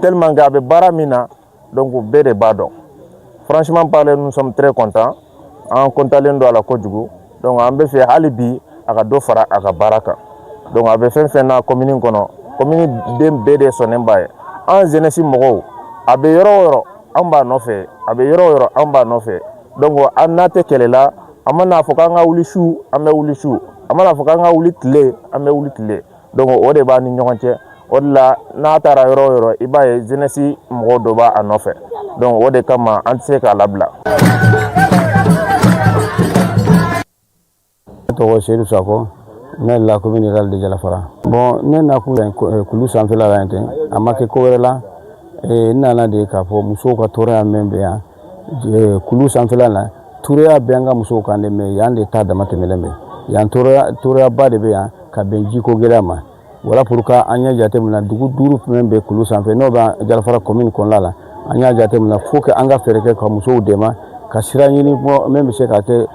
tellement que a bɛ baara min na, donc bɛɛ de b'a dɔn. Franchement parler, nous sommes très contents, an contalen don a la kojugu. Donc an bɛ fɛ hali bi a ka dɔ fara a ka baara kan. Donc a bɛ fɛn fɛn na commune kɔnɔ, commune den bɛɛ de sɔnnen b'a ye. An jeunesse mɔgɔw, a bɛ yɔrɔ o yɔrɔ an b'a nɔfɛ, a bɛ yɔrɔ o yɔrɔ an b'a nɔfɛ. Donc an n'a tɛ kɛlɛ la, an mana fɔ k'an ka wuli su, an bɛ wuli su, an mana fɔ k'an ka wuli tile, an bɛ wuli tile. Donc o de b'an ni ɲɔgɔn cɛ. O de la n'a taara yɔrɔ o yɔrɔ, i b'a ye jeunesse mɔgɔw dɔ b'a nɔfɛ. Donc o de kama an tɛ se k'a labila. Ne tɔgɔ Seydou Sakɔ, ne la commune rurale de Jalafara. Bon, ne nakun kulu sanfɛla la yan ten, a ma kɛ ko wɛrɛ la. N nana de k'a fɔ musow ka tɔɔrɔya min bɛ yan kulu sanfɛla la, tɔɔrɔya bɛ an ka musow kan de, mais yan de ta dama tɛmɛlen bɛ yan. Tɔɔrɔyaba de bɛ yan ka bɛn jiko gɛlɛya ma. Voilà pourquoi an y'a jateminɛ dugu 5 min bɛ kulu sanfɛ, n'o bɛ Jalafara commune kɔnɔna la, an y'a jateminɛ faut que an ka fɛɛrɛ kɛ ka musow dɛmɛ ka sira ɲini min bɛ se ka kɛ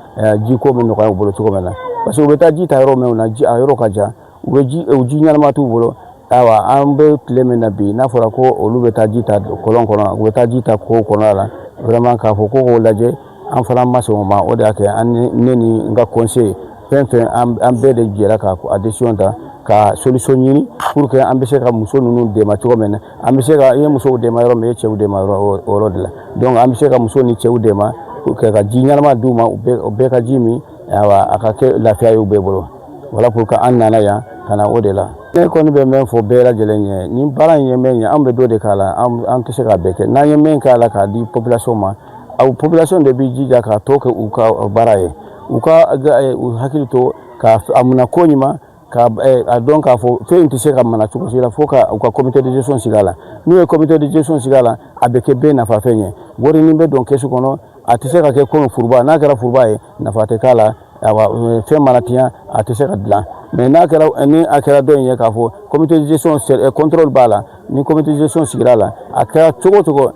jiko bɛ nɔgɔya u bolo cogo min na, parce que u bɛ taa ji ta yɔrɔ min na, a yɔrɔ ka jan, u bɛ ji, ji ɲɛnama t'u bolo. Ayiwa, an bɛ tile min na bi, n'a fɔra ko olu bɛ taa ji ta kɔlɔn kɔnɔ, u bɛ taa ji ta kow kɔnɔ la, vraiment k'a fɔ ko k'o lajɛ, an fana ma sɔn o ma. O de y'a kɛ an ne ni n ka conseil fɛn fɛn, an bɛɛ de jɛra ka a décision ta ka solution ɲini pour que an bɛ se ka muso ninnu dɛmɛ cogo min na. An bɛ se ka, i ye musow dɛmɛ yɔrɔ min, i ye cɛw dɛmɛ o yɔrɔ de la. Donc an bɛ se ka muso ni cɛw dɛmɛ pour que ka ji ɲɛnama d'u ma, u bɛɛ ka ji min, ayiwa, a ka kɛ lafiya ye u bɛɛ bolo. Voilà pourquoi an nana yan ka na o de la. Ne kɔni bɛ min fɔ bɛɛ lajɛlen ye, nin baara in ye min ye, an bɛ dɔ de k'a la, an tɛ se k'a bɛɛ kɛ. N'an ye min k'a la k'a di population ma, aw population de b'i jija k'a tɔ kɛ u ka baara ye. U ka u hakili to ka a munna ko ɲuman ka a dɔn k'a fɔ fɛn in tɛ se ka mana cogo si la fo ka u ka comité de gestion sigi a la. N'u ye comité de gestion sigi a la, a bɛ kɛ bɛɛ nafa fɛn ye. Wari min bɛ don kɛsu kɔnɔ, a tɛ se ka kɛ komi furuba. N'a kɛra furuba ye, nafa tɛ k'a la. Awa, fɛn mana tiɲɛ, a tɛ se ka dilan. Mais n'a kɛra, ni a kɛra dɔ in ye k'a fɔ comité de gestion contrôle b'a la, ni comité de gestion sigira a la, a kɛra cogo o cogo,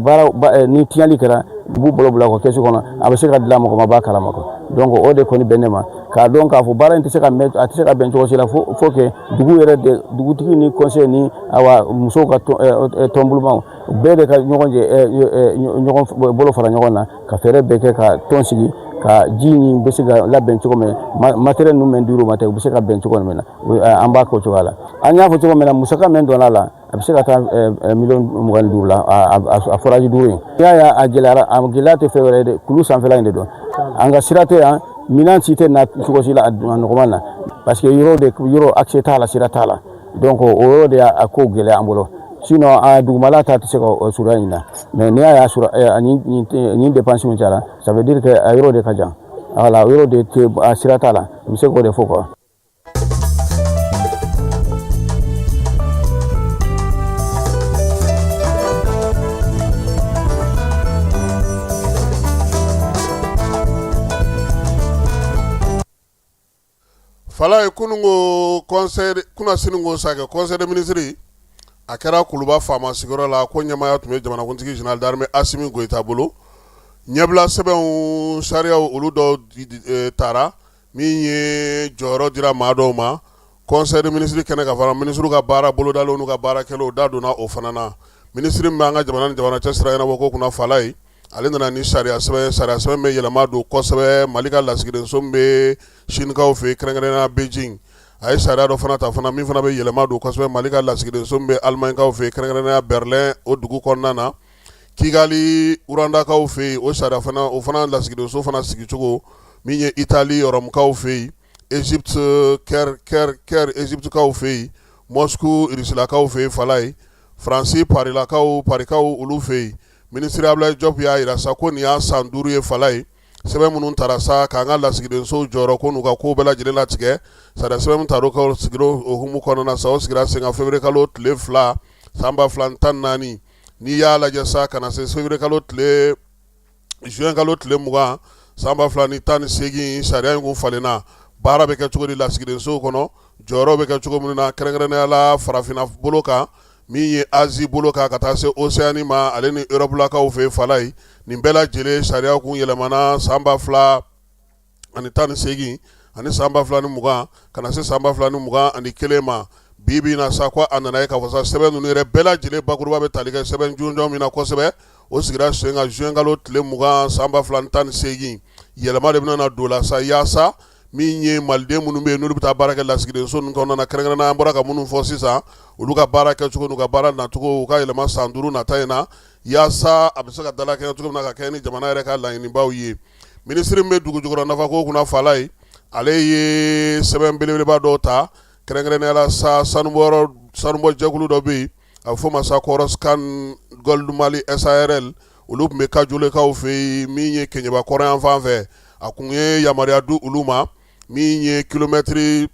baara ni tiɲɛli kɛra, u b'u bolo bila u ka kɛsu kɔnɔ, a bɛ se ka dilan, mɔgɔ ma b'a kalama quoi. Donc o de kɔni bɛ ne ma k'a dɔn k'a fɔ baara in tɛ se ka mɛn, a tɛ se ka bɛn cogo si la fo que dugu yɛrɛ de, dugutigi ni conseil ni awa musow ka tɔnbulumaw bɛɛ de ka ɲɔgɔn jɛ, ɲɔgɔn bolo fara ɲɔgɔn na ka fɛɛrɛ bɛɛ kɛ ka tɔn sigi ka ji in bɛ se ka labɛn cogo min, matériel ninnu min dir'u ma ten, u bɛ se ka bɛn cogo min na, an b'a kɛ o cogoya la. An y'a fɔ cogo min na, musaka min donna a la, a bɛ se ka taa miliyɔn 25 la, a forage 5 in. N'i y'a ye a gɛlɛyara, a gɛlɛya tɛ fɛn wɛrɛ ye dɛ, kulu sanfɛla in de don. An ka sira tɛ yan, minɛn si tɛ na cogo si la a nɔgɔman na, parce que yɔrɔ de yɔrɔ accès t'a la, sira t'a la. Donc o yɔrɔ de y'a ko gɛlɛya an bolo. Sinon a dugumala ta tɛ se ka surunya nin na, mais n'i y'a sɔrɔ nin dépense min cayara, ça veut dire que a yɔrɔ de ka jan. Voilà, o yɔrɔ de tɛ a sira t'a la. N bɛ se k'o de fɔ quoi. Falaye kununko conseil kunasini ko sa kɛ conseil des ministres a kɛra kuluba faama sigiyɔrɔ la ko ɲɛmaaya tun bɛ jamanakuntigi général d'armée Asimi Goyita bolo. Ɲɛbila sɛbɛnw sariyaw olu dɔw tara min ye jɔyɔrɔ dira maa dɔw ma conseil des ministres kɛnɛ kan fana minisiriw ka baara bolodalenw n'u ka baara kɛlenw da donna o fana na. Minisiri min bɛ an ka jamana ni jamana cɛ sira ɲɛnabɔ ko kunna Falaye, ale nana ni sariya sɛbɛn sariya sɛbɛn bɛ yɛlɛma don kosɛbɛ Mali ka lasigidenso min bɛ Sinikaw fɛ yen, kɛrɛnkɛrɛnnenya Beijing. A ye sariya dɔ fana ta fana min fana bɛ yɛlɛma don kosɛbɛ Mali ka lasigidenso min bɛ Alimaɲikaw fɛ yen, kɛrɛnkɛrɛnnenya Berlin o dugu kɔnɔna na. Kigali Rwandakaw fɛ yen, o sariya fana o fana lasigidenso fana sigicogo min ye Itali Rɔmukaw fɛ yen, Egypte Caire Caire Caire Egyptekaw fɛ yen, Moscou Rusilakaw fɛ yen, Falaye Faransi Parilakaw Parikaw olu fɛ yen. Minisiri Abulayi Jɔpu y'a jira sa ko nin y'a san 5 ye Falaye sɛbɛn minnu tara sa k'an ka lasigidensow jɔyɔrɔ ko n'u ka ko bɛɛ lajɛlen latigɛ. Sariya sɛbɛn min tara o sigira o hukumu kɔnɔna sa, o sigira sen kan février kalo tile 2 san 2014. N'i y'a lajɛ sa ka na se février kalo tile juin kalo tile 20 san 2018, sariya in kun falenna. Baara bɛ kɛ cogo di lasigidensow kɔnɔ, jɔyɔrɔ bɛ kɛ cogo min na, kɛrɛnkɛrɛnnenya la farafinna bolo kan, min ye Asie bolo kan ka taa se Océanie ma, ale ni Europe-lakaw fɛ Falaye, nin bɛɛ lajɛlen sariya kun yɛlɛmana san 2018 ani san 2020 ka na se san 2021 ma. Bi bi na sa ko a nana ye k'a fɔ sa sɛbɛn ninnu yɛrɛ bɛɛ lajɛlen bakuruba bɛ tali kɛ sɛbɛn jɔnjɔn min na kosɛbɛ, o sigira sen kan juin kalo tile 20 san 2018. Yɛlɛma de bɛna don la sa yaasa min ye maliden minnu bɛ yen n'olu bɛ taa baara kɛ lasigidenso ninnu kɔnɔna na, kɛrɛnkɛrɛnnenya an bɔra ka minnu fɔ sisan, olu ka baara kɛcogo n'u ka baara nacogo u ka yɛlɛma san 5 nata in na yaasa a bɛ se ka dalakɛɲɛ cogo min na ka kɛ ni jamana yɛrɛ ka laɲinibaw ye. Minisiri min bɛ dugu jukɔrɔ nafako kunna Falaye, ale ye sɛbɛn belebeleba dɔw ta, kɛrɛnkɛrɛnnenya la sa sanubɔ jɛkulu dɔ bɛ yen a bɛ f'o ma sa Coroscan Gold Mali SARL, olu tun bɛ Kajolekaw fɛ yen min ye Keɲeba kɔrɔn yan fan fɛ. A kun ye yamaruya di olu ma min ye kilomɛtiri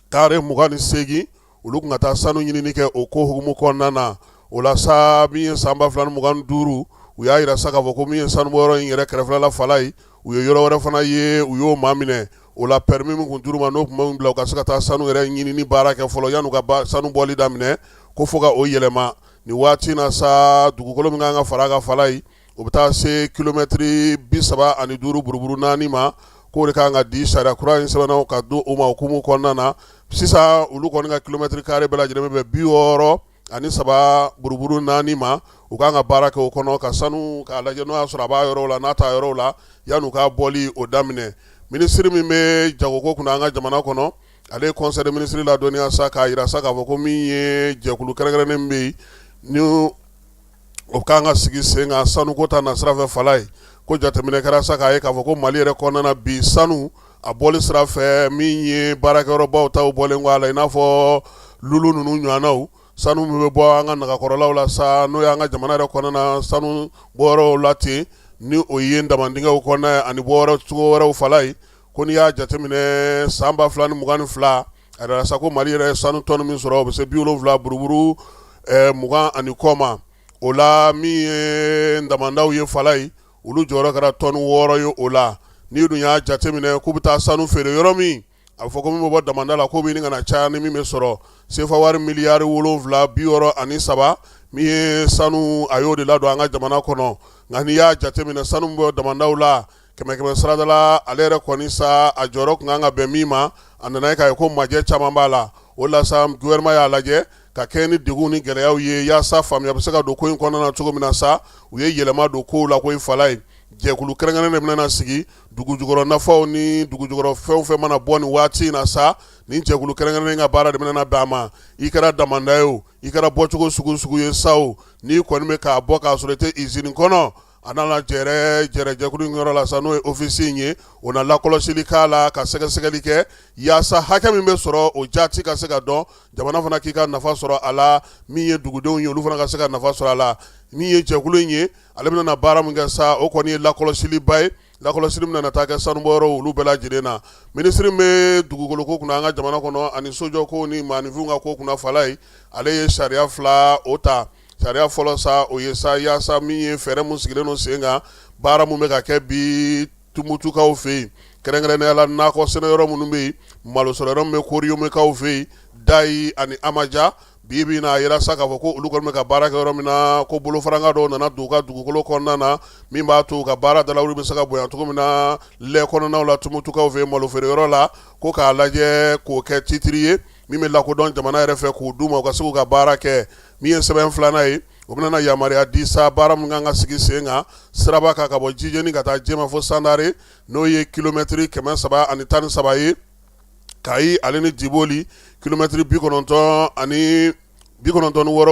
kare 28, olu tun ka taa sanu ɲinini kɛ o ko hukumu kɔnɔna na. O la sa min ye san 2025, u y'a jira sa k'a fɔ ko min ye sanubɔyɔrɔ in yɛrɛ kɛrɛfɛla la Falaye, u ye yɔrɔ wɛrɛ fana ye, u y'o maa minɛ. O la permis min kun dir'u ma n'o tun bɛ bila u ka se ka taa sanu yɛrɛ ɲinini baara kɛ fɔlɔ yan'u ka sanu bɔli daminɛ, ko fo ka o yɛlɛma. Nin waati na sa dugukolo min kan ka fara a kan Falaye, o bɛ taa se kilomɛtiri 35 buruburu 4 ma, k'o de kan ka di sariya kura in sɛbɛnna ka di o ma hukumu kɔnɔna na. Sisan olu kɔni ka kilomɛtiri kare bɛɛ lajɛlen bɛ bɛn 63 buruburu 4 ma. U kan ka baara kɛ o kɔnɔ ka sanu k'a lajɛ n'o y'a sɔrɔ a b'a yɔrɔ la n'a t'a yɔrɔ la yan'u ka bɔli o daminɛ. Minisiri min bɛ jagoko kunna an ka jamana kɔnɔ, ale ye conseil des ministres ladɔnniya sa k'a jira sa k'a fɔ ko min ye jɛkulu kɛrɛnkɛrɛnnen bɛ yen ni o kan ka sigi sen kan sanuko ta nasira fɛ Falaye, ko jateminɛ kɛra sa k'a ye k'a fɔ ko Mali yɛrɛ kɔnɔna na bi sanu a bɔli sira fɛ min ye baarakɛyɔrɔbaw taw bɔlen kɔ a la, i n'a fɔ lulu ninnu ɲɔgɔnnaw, sanu min bɛ bɔ an ka nagakɔrɔlaw la sa n'o y'an ka jamana yɛrɛ kɔnɔna na sanu bɔyɔrɔw la ten, ni o ye damandingɛw kɔnɔna ye ani bɔyɔrɔ cogo wɛrɛw Falaye, ko n'i y'a jateminɛ san 2022, a yirala sa ko Mali yɛrɛ ye sanu tɔni min sɔrɔ o bɛ se 70 buruburu 20 ani kɔ ma. O la min ye damandaw ye Falaye, olu jɔyɔrɔ kɛra tɔni 6 ye. O la n'i dun y'a jateminɛ k'u bɛ taa sanu feere yɔrɔ min, a bɛ fɔ ko min bɛ bɔ damanda la k'o bɛ ɲini ka na caya ni min bɛ sɔrɔ sefa wari miliyari 7 63 min ye sanu, a y'o de ladon an ka jamana kɔnɔ. Nka n'i y'a jateminɛ sanu min bɛ bɔ damandaw la kɛmɛ kɛmɛ sarada la, ale yɛrɛ kɔni sa a jɔyɔrɔ tun kan ka bɛn min ma, a nana ye k'a ye ko majɛ caman b'a la. O la sa gouvernement y'a lajɛ ka kɛ ni degun ni gɛlɛyaw ye yaasa faamuya bɛ se ka don ko in kɔnɔna na cogo min na sa, u ye yɛlɛma don kow la ko Falaye, jɛkulu kɛrɛnkɛrɛnnen de bɛna sigi dugu jukɔrɔ nafaw ni dugu jukɔrɔ fɛn o fɛn mana bɔ nin waati in na sa, nin jɛkulu kɛrɛnkɛrɛnnen ka baara de bɛna bɛn a ma. I kɛra damanda ye o, i kɛra bɔcogo sugu sugu ye sa o, n'i kɔni bɛ k'a bɔ k'a sɔrɔ i tɛ usine kɔnɔ, A nana jɛrɛ jɛrɛjɛkulu in yɔrɔ la sa, n'o ye office in ye, o na lakɔlɔsili k'a la, ka sɛgɛsɛgɛli kɛ yaasa hakɛ min bɛ sɔrɔ, o jaati ka se ka dɔn, jamana fana k'i ka nafa sɔrɔ a la, min ye dugudenw ye, olu fana ka se ka nafa sɔrɔ a la. Min ye jɛkulu in ye, ale bɛna na baara min kɛ sa, o kɔni ye lakɔlɔsiliba ye, lakɔlɔsili min nana taa kɛ sanubɔyɔrɔ olu bɛɛ lajɛlen na. Minisiri min bɛ dugukoloko kunna an ka jamana kɔnɔ ani sojɔko ni maaninfinw ka ko kunna, Falaye, ale ye sariya fila o ta. Sariya fɔlɔ sa, o ye sa yaasa min ye fɛɛrɛ min sigilen don sen kan, baara min bɛ ka kɛ bi Tumutukaw fɛ yen, kɛrɛnkɛrɛnnenya la nakɔ sɛnɛyɔrɔ minnu bɛ yen, malo sɔrɔ yɔrɔ min bɛ Koriyomekaw fɛ yen, Dayi ani Amaja. Bi bi na, a yira sa k'a fɔ ko olu kɔni bɛ ka baara kɛ yɔrɔ min na, ko bolofaranka dɔw nana don u ka dugukolo kɔnɔna na, min b'a to u ka baara dalawuli bɛ se ka bonya cogo min na lɛ kɔnɔnaw la, Tumutukaw fɛ yen, malo feereyɔrɔ la, ko k'a lajɛ k'o kɛ titiri ye min bɛ lakodɔn jamana yɛrɛ fɛ, k'u d'u ma u ka se k'u ka baara kɛ. Min ye sɛbɛn filanan ye, o bɛna yamaruya di sa baara min kan ka sigi sen kan siraba kan ka bɔ Jijeni ka taa Jema fo Sandare, n'o ye kilomɛtiri 313 ye, Kayi ale ni Diboli, kilomɛtiri 96,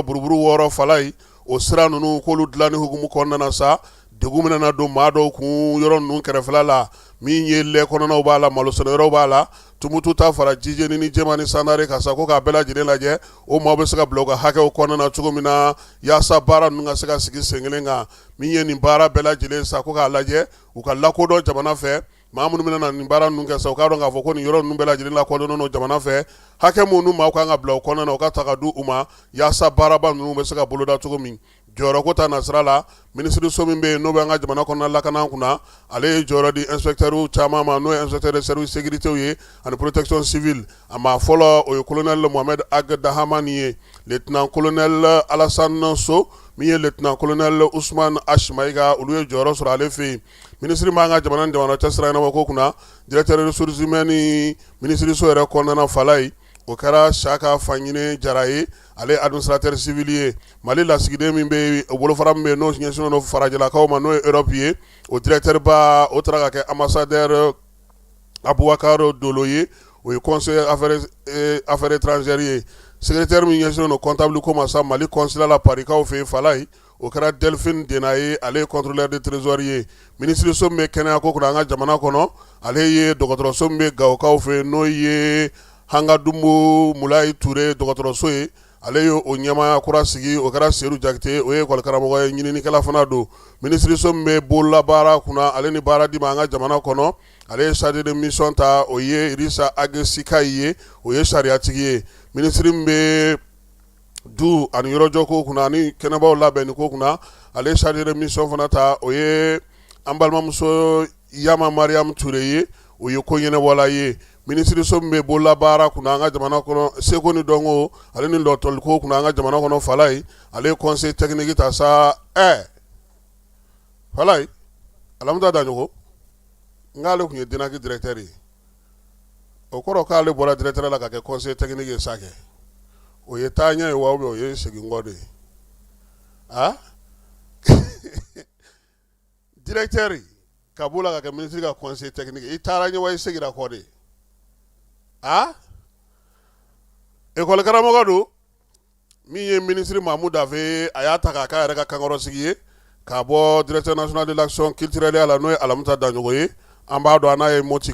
buruburu 6, Falayi, o sira ninnu k'olu dilanni hukumu kɔnɔna na sa, degun min nana don maa dɔw kun yɔrɔ ninnu kɛrɛfɛla la, min ye lɛ kɔnɔnaw b'a la, malo sɛnɛyɔrɔw b'a la, Tumutu ta fara Jijeni ni Jema ni Sandare kan sa, ko k'a bɛɛ lajɛlen lajɛ, o maaw bɛ se ka bila u ka hakɛw kɔnɔna na cogo min na, yaasa baara ninnu ka se ka sigi sen kelen kan. Min ye nin baara bɛɛ lajɛlen sa, ko k'a lajɛ u ka lakodɔn jamana fɛ, maa minnu bɛna na nin baara ninnu kɛ sa, u k'a dɔn k'a fɔ ko nin yɔrɔ ninnu bɛɛ lajɛlen lakodɔnnen don jamana fɛ, hakɛ minnu maaw kan ka bila u kɔnɔna na, u ka ta ka di u ma yaasa baaraba ninnu bɛ se ka boloda cogo min. Jɔyɔrɔko ta nasira la, minisiriso min bɛ yen n'o bɛ an ka jamana kɔnɔna lakana kunna, ale ye jɔyɔrɔ di inspecteurs caman ma, n'o ye inspecteur de service sécurité ye ani protection civile. A maa fɔlɔ, o ye colonel Mohamed Ag Dahamani ye, lieutenant colonel Alassane So, min ye lieutenant colonel Ousmane H Maïga, olu ye jɔyɔrɔ sɔrɔ ale fɛ yen. Minisiri b'an ka jamana ni jamana cɛ sira ɲɛnabɔ ko kunna, directeur ressources humaines minisiriso yɛrɛ kɔnɔna, Falaye, o kɛra Saka Faɲine Jara ye, ale ye administrateur civil ye. Mali lasigiden min bɛ yen, o bolofara min bɛ yen n'o ɲɛsinnen don farajɛlakaw ma, n'o ye Europe ye, o directeur ba, o taara ka kɛ ambassadeur Abubakar Dolo ye, o ye conseiller affaires étrangères ye. Secrétaire min ɲɛsinnen don comptable ko ma sa Mali consulat la Parikaw fɛ yen, Falaye, o kɛra Delphine Dena ye, ale ye contrôleur de trésor ye. Minisiriso min bɛ kɛnɛya ko kunna an ka jamana kɔnɔ, ale ye dɔgɔtɔrɔso min bɛ Gawokaw fɛ yen, n'o ye Hangadunbo Mulayi Ture dɔgɔtɔrɔso ye, ale ye o ɲɛmaaya kura sigi, o kɛra Sedu Jakite, o ye école karamɔgɔ ye, ɲininikɛla fana don. Minisiriso min bɛ bololabaara kunna ale ni baara di ma an ka jamana kɔnɔ, ale ye chargé de mission ta, o ye Risa Ag Sikayi ye, o ye sariyatigi ye. Minisiri min bɛ du ani yɔrɔjɔ ko kunna ani kɛnɛbaw labɛnni ko kunna, ale ye chargé de mission fana ta, o ye an balimamuso Yama Mariam Ture ye, o ye ko ɲɛnabɔla ye. Minisiriso min bɛ bololabaara kunna an ka jamana kɔnɔ, seko ni dɔnko ale ni lɔtɔliko kunna an ka jamana kɔnɔ, Falaye, ale ye conseiller technique ta sa. Falaye, Alamuta Daɲɔgɔ, n k'ale tun ye DENAC directeur ye, o kɔrɔ k'ale bɔra directeur la ka kɛ conseiller technique ye sa kɛ, o ye taaɲɛ ye wa ou bien o ye segin kɔ de ye? A directeur ka b'o la ka kɛ ministre ka conseiller technique, i taara ɲɛ wa i seginna kɔ de? A école karamɔgɔ don. Min ye minisiri Mamu Dafe, a y'a ta k'a k'a yɛrɛ ka kankɔrɔsigi ye k'a bɔ directeur national de l'action culturelle la, n'o ye Alamuta Daɲɔgɔ ye. An b'a dɔn, an n'a ye Moti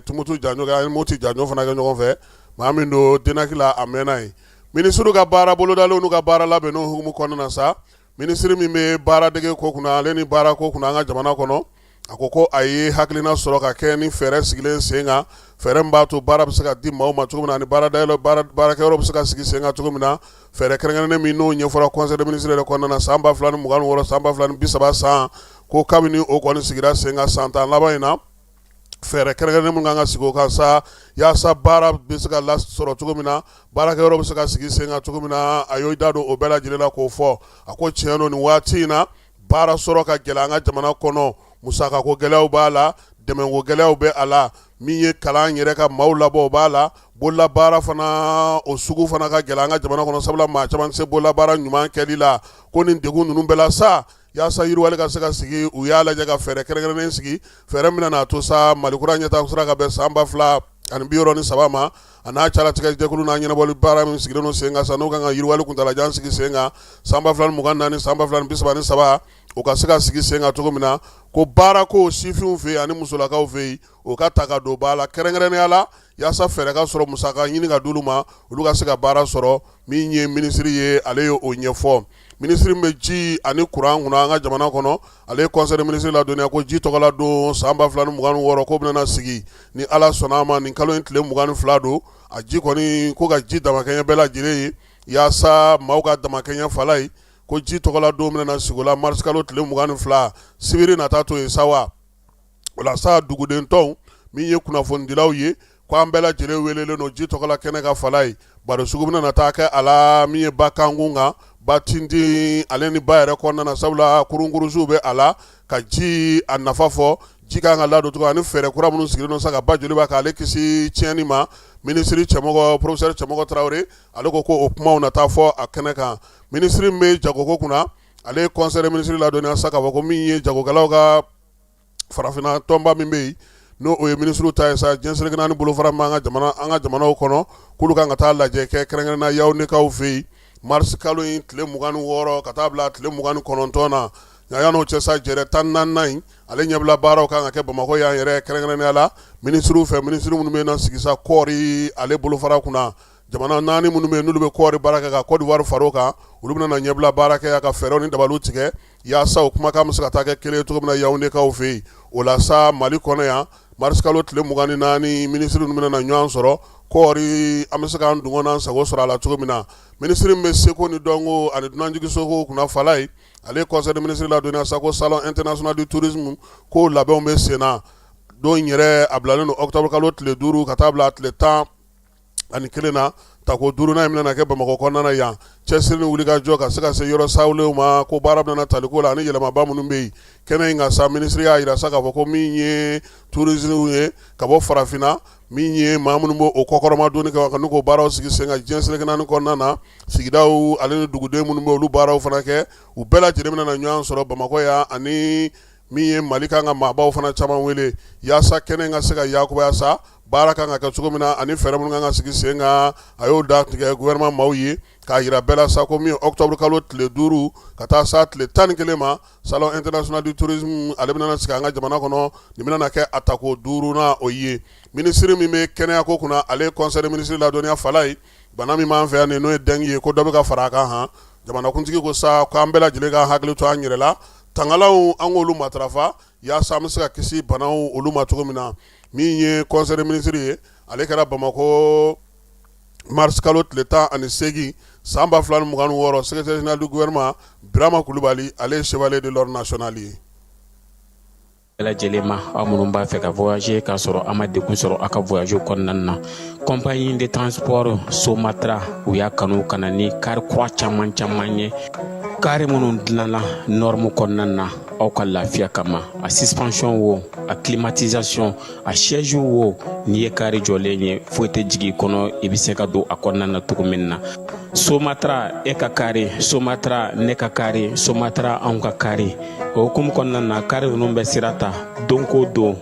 Tumutu Janjo kɛ, an ye Moti Janjo fana kɛ ɲɔgɔn fɛ. Maa min don DENAC la, a mɛnna yen. Minisiriw ka baara bolodalenw n'u ka baara labɛnnenw hukumu kɔnɔna na sa, minisiri min bɛ baaradege ko kunna ale ni baara ko kunna an ka jamana kɔnɔ, a ko ko a ye hakilina sɔrɔ ka kɛ ni fɛɛrɛ sigilen sen kan, fɛɛrɛ min b'a to baara bɛ se ka di maaw ma cogo min na ani baarakɛyɔrɔ bɛ se ka sigi sen kan cogo min na. Fɛɛrɛ kɛrɛnkɛrɛnnen min n'o ɲɛfɔra conseil des ministres yɛrɛ kɔnɔna na san 2026, san 2030 san, ko kabini o kɔni sigira sen kan san 10 laban in na, fɛɛrɛ kɛrɛnkɛrɛnnen min kan ka sigi o kan sa yaasa baara bɛ se ka lasɔrɔ cogo min na, baarakɛyɔrɔ bɛ se ka sigi sen kan cogo min na, a y'o da don o bɛɛ lajɛlen la k'o fɔ. A ko tiɲɛ don, nin waati in na, baara sɔrɔ ka gɛlɛn an ka jamana kɔnɔ, musakako gɛlɛyaw b'a la, dɛmɛko gɛlɛyaw bɛ a la, min ye kalan yɛrɛ ka maaw labɔ o b'a la, bololabaara fana o sugu fana ka gɛlɛn an ka jamana kɔnɔ, sabula maa caman tɛ se bololabaara ɲuman kɛli la. Ko nin degun ninnu bɛɛ la sa, yaasa yiriwali ka se ka sigi, u y'a lajɛ ka fɛɛrɛ kɛrɛnkɛrɛnnen sigi, fɛɛrɛ min n'a to sa Mali kura ɲɛtaa sira ka bɛn san 2063 ma, a n'a calatigɛ jɛkulu n'a ɲɛnabɔli baara min sigilen don sen kan sa, n'o kan ka yiriwali kuntaalajan sigi sen kan san 2024, san 2033. o ka se ka sigi sen kan cogo min na, ko baarako sifinw fɛ yen ani musolakaw fɛ yen, o ka ta ka don ba la kɛrɛnkɛrɛnnenya la, yaasa fɛɛrɛ ka sɔrɔ musaka ɲini ka d'olu ma, olu ka se ka baara sɔrɔ. Min ye minisiri ye, ale ye o ɲɛfɔ. Minisiri min bɛ ji ani kuran kunna an ka jamana kɔnɔ, ale ye conseil des ministres ladɔnniya ko ji tɔgɔla don san 2026 ko bɛna sigi ni Ala sɔnna a ma nin kalo in tile 22 don. A ji kɔni ko ka ji damakɛɲɛ bɛɛ lajɛlen ye, yaasa maaw ka damakɛɲɛ fala ye, ko ji tɔgɔla don bɛna sigi o la marisikalo tile 22, sibiri nata to yen sa wa. O la sa, duguden tɔnw min ye kunnafonidilaw ye, ko an bɛɛ lajɛlen welelen don ji tɔgɔla kɛnɛ kan fala ye. Baro sugu bɛna na taa kɛ a la min ye ba kankun kan, ba tintin ale ni ba yɛrɛ kɔnɔna na, sabula kurunkurusiw bɛ a la ka ji a nafa fɔ, ji kan ka ladon cogo ani fɛɛrɛ kura minnu sigilen don sa ka ba Joliba k'ale kisi tiɲɛni ma. Minisiri Cɛmɔgɔ, professeur Cɛmɔgɔ Tarawele, ale ko ko o kumaw na taa fɔ a kɛnɛ kan. Minisiri min bɛ jagoko kunna, ale ye conseil des ministres ladɔnniya sa k'a fɔ ko min ye jagokɛlaw ka farafinna tɔnba min bɛ yen, n'o o ye minisiriw ta ye sa, diɲɛ seleke naani bolofara min b'an ka jamana an ka jamanaw kɔnɔ, k'olu kan ka taa lajɛ kɛ kɛrɛnkɛrɛnnenya Yawundekaw fɛ yen marisi kalo in tile 26 ka taa bila tile 29 na. Nka yan'o cɛ sa, jɛrɛ 14nan in ale ɲɛbila baaraw kan ka kɛ Bamakɔ yan yɛrɛ, kɛrɛnkɛrɛnnenya la minisiriw fɛ, minisiri minnu bɛ na sigi sa kɔɔri ale bolofara kunna. Jamana naani minnu bɛ yen n'olu bɛ kɔɔri baara kɛ, ka Côte d'Ivoire far'o kan, olu bɛna na ɲɛbila baara kɛ ka fɛɛrɛw ni dabaliw tigɛ yaasa o kumakan bɛ se ka taa kɛ kelen cogo min na Yawundekaw fɛ yen. O la sa, Mali kɔnɔ yan, marisikalo tile 24, minisiri ninnu bɛna na ɲɔgɔn sɔrɔ kɔɔri an bɛ se k'an dungɔ n'an sago sɔrɔ a la cogo min na. Minisiri min bɛ seko ni dɔnko ani dunanjiginso kunna fala ye, ale ye conseil des ministres ladɔnniya sa ko salon international du tourisme ko labɛnw bɛ sen na. Don yɛrɛ a bilalen don octobre kalo tile 5 ka taa bila tile 11 na. Tako duurunan in bɛna kɛ Bamakɔ kɔnɔna na yan. Cɛsiri ni wulikajɔ ka se ka se yɔrɔ sawulenw ma, ko baara bɛna taliko la ani yɛlɛmaba minnu bɛ yen kɛnɛ in kan sa, minisiri y'a jira sa k'a fɔ ko min ye tourisme ye ka bɔ farafinna, min ye maa minnu b'o o kɔkɔrɔma donni kɛ ka n'u k'o baaraw sigi sen kan diɲɛ seleke naani kɔnɔna na, sigidaw ale ni duguden minnu bɛ olu baaraw fana kɛ, u bɛɛ lajɛlen bɛna na ɲɔgɔn sɔrɔ Bamakɔ yan, ani min ye Mali kan ka maabaw fana caman wele yaasa kɛnɛ in ka se ka yakubaya sa, baara kan ka kɛ cogo min na ani fɛɛrɛ minnu kan ka sigi sen kan. A y'o datigɛ gouvernement maaw ye k'a jira bɛɛ la sa ko min ye octobre kalo tile 5 ka taa sa tile 11 ma, salon international du tourisme ale bɛna sigi an ka jamana kɔnɔ. Nin bɛna kɛ a tako duurunan o ye. Minisiri min bɛ kɛnɛyako kunna, ale ye conseil des ministres ladɔnniya fala ye, bana min b'an fɛ yan n'o ye dengue ye, ko dɔ bɛ ka fara a kan han. Jamanakuntigi ko sa k'an bɛɛ lajɛlen ka hakili to an yɛrɛ la, tangalanw an k'olu matarafa yaasa an bɛ se ka kisi banaw olu ma cogo min na. Min ye conseil des ministres ye, ale kɛra Bamakɔ mars kalo tile 18 san 2026. Secrétaire général du gouvernement Birama Kulubali, ale ye chevalier de l'ordre national ye. Bɛɛ lajɛlen ma, aw minnu b'a fɛ ka voyager k'a sɔrɔ a ma degun sɔrɔ a ka voyage kɔnɔna na, compagnie de transport Somatra, u y'a kanu ka na ni kari kura caman caman ye, kari minnu dilanna norme kɔnɔna na aw ka lafiya kama. A suspension wo, a climatisation, a siège wo, n'i ye kari jɔlen ye, foyi tɛ jigin i kɔnɔ, i bɛ se ka don a kɔnɔna na cogo min na. Somatra, e ka kari Somatra, ne ka kari Somatra, anw ka kari. O hukumu kɔnɔna na, kari ninnu bɛ sira ta don ko don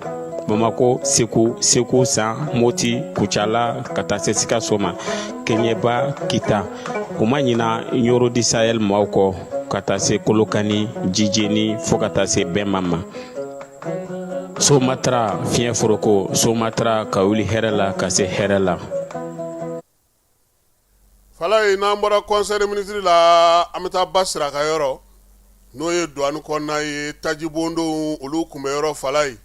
Bamako, Segu, Segu San, Moti, Kucala, ka taa se Sikaso ma, Kɛɲɛba, Kita. U ma ɲina Ɲoro du Sahel maaw kɔ, ka taa se Kolokani, Jijeni, fo ka taa se Bɛnma ma. Somatra, fiɲɛ foroko Somatra, ka wuli hɛrɛ la ka se hɛrɛ la. Falaye, n'an bɔra conseil des ministres la, an bɛ taa ba sira ka yɔrɔ, n'o ye douane kɔnɔna ye, tajibondonw olu kunbɛyɔrɔ Falaye.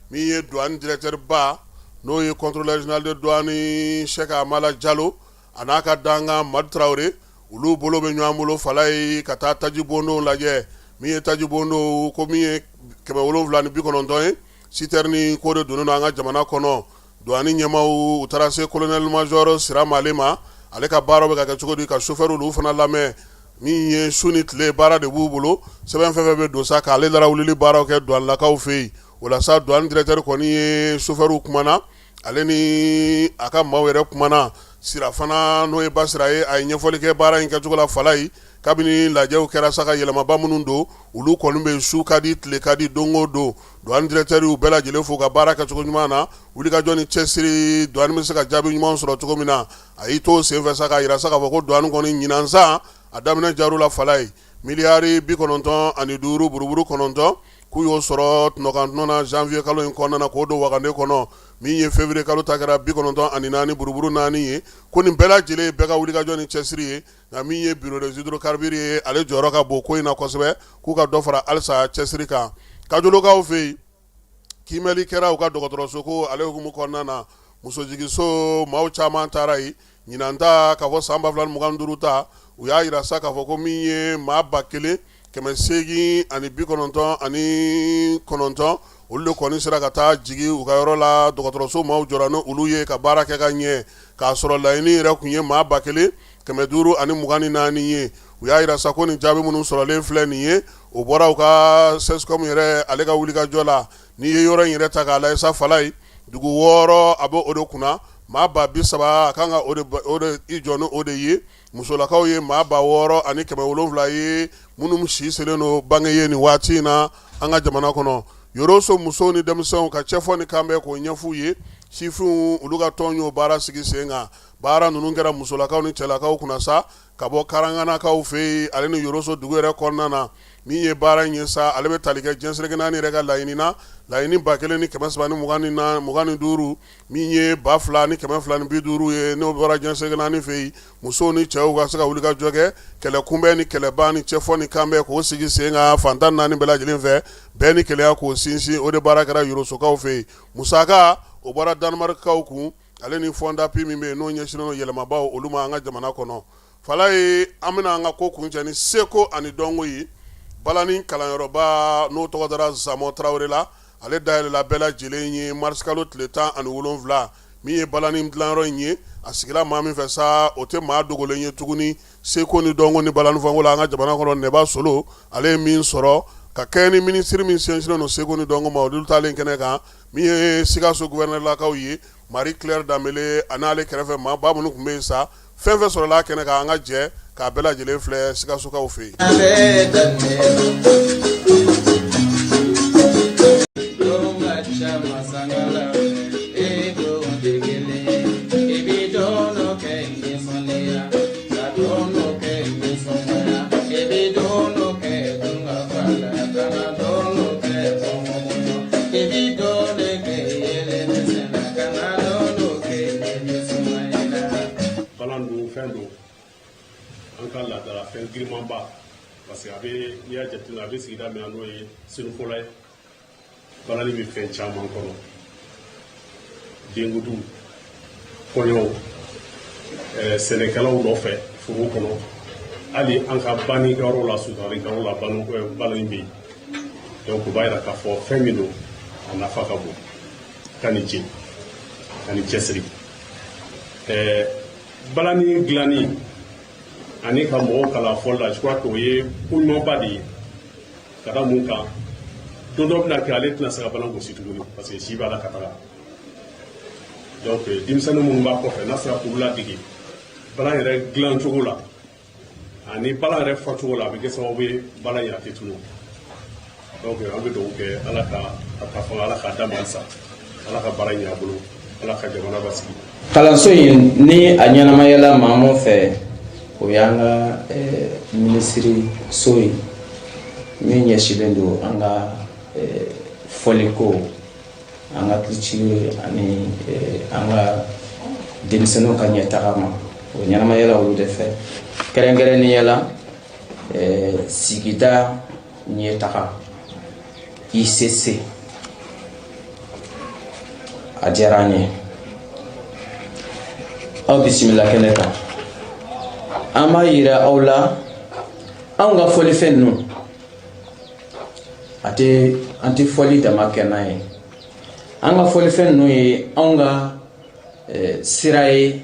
Min ye douane directeur ba, n'o ye contrôleur général de douane Sɛki Amala Jalo, a n'a ka dankan Madu Tarawele, olu bolo bɛ ɲɔgɔn bolo Falaye ka taa tajibondonw lajɛ. Min ye tajibondonw ko min ye 790 ye, citerne ko de donnen don an ka jamana kɔnɔ. Douane ɲɛmaaw, u taara se colonel major Sira Male ma, ale ka baaraw bɛ ka kɛ cogo di, ka chauffeur olu fana lamɛn. Min ye su ni tile baara de b'u bolo, sɛbɛn fɛn fɛn bɛ don sa k'ale larawulili baaraw kɛ douanelakaw fɛ yen. O la sa, douane directeur kɔni ye chauffeur kumana, ale ni a ka maaw yɛrɛ kumana. Sira fana, n'o ye Basira ye, a ye ɲɛfɔli kɛ baara in kɛcogo la Falaye. Kabini lajɛw kɛra sa ka yɛlɛmaba minnu don, olu kɔni bɛ su ka di, tile ka di, don o don. Douane directeur y'u bɛɛ lajɛlen fo ka baara kɛcogo ɲuman na, wulikajɔ ni cɛsiri, douane bɛ se ka jaabi ɲuman sɔrɔ cogo min na. A y'i to senfɛ sa k'a jira sa k'a fɔ ko douane kɔni ɲinan san a daminɛ jar'u la Falaye. Miliyari 95 buruburu 9 k'u y'o sɔrɔ tɔnɔkan na janvier kalo in kɔnɔna na k'o don wagande kɔnɔ. Min ye février kalo ta kɛra 94 buruburu 4 ye. Ko nin bɛɛ lajɛlen bɛɛ ka wulikajɔ ni cɛsiri ye, nka min ye bureau des hydrocarbures ye, ale jɔyɔrɔ ka bon ko in na kosɛbɛ, k'u ka dɔ fara halisa cɛsiri kan. Kajolokaw fɛ yen, kiimɛli kɛra u ka dɔgɔtɔrɔso ko ale hukumu kɔnɔna na. Musojiginso maaw caman taara yen ɲinan ta k'a fɔ san 2025 ta. U y'a jira sa k'a fɔ ko min ye maa 1899, olu de kɔni sera ka taa jigin u ka yɔrɔ la. Dɔgɔtɔrɔso maaw jɔra ni olu ye ka baara kɛ ka ɲɛ, k'a sɔrɔ laɲini yɛrɛ tun ye maa 1524 ye. U y'a jira sa ko nin jaabi minnu sɔrɔlen filɛ nin ye, o bɔra u ka CSCOM yɛrɛ ale ka wulikajɔ la. N'i ye yɔrɔ in yɛrɛ ta k'a lajɛ sa, Falaye, dugu 6 a bɛ o de kunna. Maa 30,000 a kan ka o de i jɔ ni o de ye. Musolakaw ye maa 6700 ye minnu si selen don bange ye nin waati in na an ka jamana kɔnɔ. Yoroso musow ni denmisɛnw ka cɛfɔ ni kanbɛn k'o ɲɛf'u ye, sifinw olu ka tɔn y'o baara sigi sen kan. Baara ninnu kɛra musolakaw ni cɛlakaw kunna sa ka bɔ Karanganakaw fɛ yen ale ni Yoroso dugu yɛrɛ kɔnɔna na. Min ye baara in ye sa, ale bɛ tali kɛ diɲɛ seleke naani yɛrɛ ka laɲini na, laɲini 1325, min ye 2250 ye, n'o bɔra diɲɛ seleke naani fɛ yen. Musow ni cɛw ka se ka wuli ka jɔ kɛ kɛlɛ kunbɛn ni kɛlɛban ni cɛfɔ ni kanbɛn k'o sigi sen kan fan 14 bɛɛ lajɛlen fɛ, bɛn ni kelenya k'o sinsin. O de baara kɛra Yorosokaw fɛ yen. Musaka o bɔra Danemarkkaw kun ale ni fonds d'appui min bɛ yen n'o ɲɛsinnen don yɛlɛmabaw olu ma an ka jamana kɔnɔ. Falaye, an bɛna an ka ko kuncɛ ni seko ani dɔnko ye. Balani kalanyɔrɔba n'o tɔgɔ dara Zamɔ Tarawele la, ale dayɛlɛla bɛɛ lajɛlen ye marisikalo tile 17. Min ye balani dilanyɔrɔ in ye, a sigira maa min fɛ sa, o tɛ maa dogolen ye tuguni seko ni dɔnko ni balani fɔko la an ka jamana kɔnɔ. Nɛba Solo, ale ye min sɔrɔ ka kɛɲɛ ni minisiri min sinsinnen don seko ni dɔnko ma, olu taalen kɛnɛ kan. Min ye Sikaso guvɛrɛnɛrilakaw ye, Marie Claire Danbele, a n'ale kɛrɛfɛ maaba minnu tun bɛ yen sa, fɛn fɛn sɔrɔla kɛnɛ kan, an ka jɛ k'a bɛɛ lajɛlen filɛ Sikasokaw fɛ yen. Balan dun fɛn don, an ka laadala fɛn girimanba, parce que a bɛ, n'i y'a jateminɛ, a bɛ sigida min na, n'o ye Senufola ye, balani bɛ fɛn caman kɔnɔ: denkundiw, kɔɲɔw, sɛnɛkɛlaw nɔfɛ foro kɔnɔ, hali an ka bannikɛyɔrɔ la, suturalikɛyɔrɔ la, balani bɛ yen. Donc o b'a yira k'a fɔ fɛn min don, a nafa ka bon. Ka ni ce, ka ni cɛsiri. Balani dilanni ani ka mɔgɔw kalan fɔli la, je crois que o ye ko ɲumanba de ye. Ka da mun kan? Don dɔ bɛna kɛ, ale tɛna se ka balan gosi tuguni, parce que si b'a la ka taga. Donc denmisɛnnin minnu b'a kɔfɛ, n'a sera k'olu ladege balan yɛrɛ dilan cogo la ani balan yɛrɛ fɔcogo la, a bɛ kɛ sababu ye balan in a tɛ tunu. Donc an bɛ dugawu kɛ, Ala ka a ta fanga, Ala k'a d'a ma halisa, Ala ka baara ɲɛ a bolo, Ala ka jamana basigi. Kalanso in ni a ɲɛnamayala maa min fɛ, o y'an ka minisiri so ye min ɲɛsinnen don an ka fɔliko, an ka culture ani an ka denmisɛnninw ka ɲɛtaga ma. O ɲɛnamayala olu de fɛ, kɛrɛnkɛrɛnnenya la sigida ɲɛtaga ICC. A diyara an ye, aw bisimila kɛnɛ kan. An b'a yira aw la, anw ka fɔlifɛn ninnu, a tɛ, an tɛ fɔli dama kɛ n'a ye. An ka fɔlifɛn ninnu ye anw ka sira ye,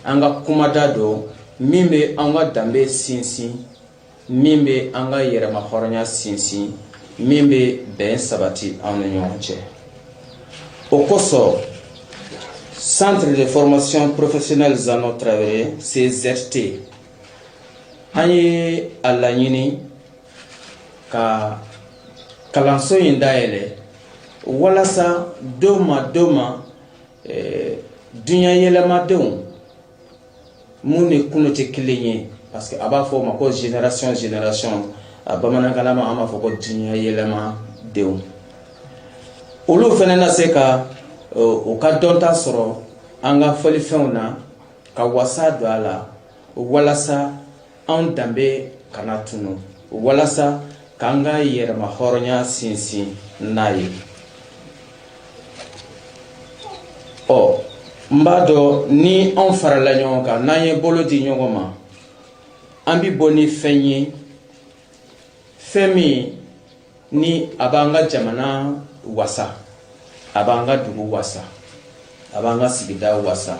an ka kumada don min bɛ an ka danbe sinsin, min bɛ an ka yɛrɛma hɔrɔnya sinsin, min bɛ bɛn sabati anw ni ɲɔgɔn cɛ. O kosɔn, Centre de formation professionnelle Zano Traoré, CZT, an ye a laɲini ka kalanso in dayɛlɛ walasa don ma don ma duɲa yɛlɛmadenw mun ni kunu tɛ kelen ye, parce que a b'a fɔ o ma ko génération génération. A bamanankan ma, an b'a fɔ ko diɲɛ yɛlɛma denw. Olu fana na se ka u ka dɔnta sɔrɔ an ka fɔlifɛnw na, ka wasa don a la, walasa anw danbe kana tunu, walasa k'an ka yɛrɛma hɔrɔnya sinsin n'a ye. Ɔ, n b'a dɔn ni anw farala ɲɔgɔn kan, n'an ye bolo di ɲɔgɔn ma, an bi bɔ ni fɛn ye, fɛn min ni a b'an ka jamana wasa, a b'an ka dugu wasa, a b'an ka sigida wasa.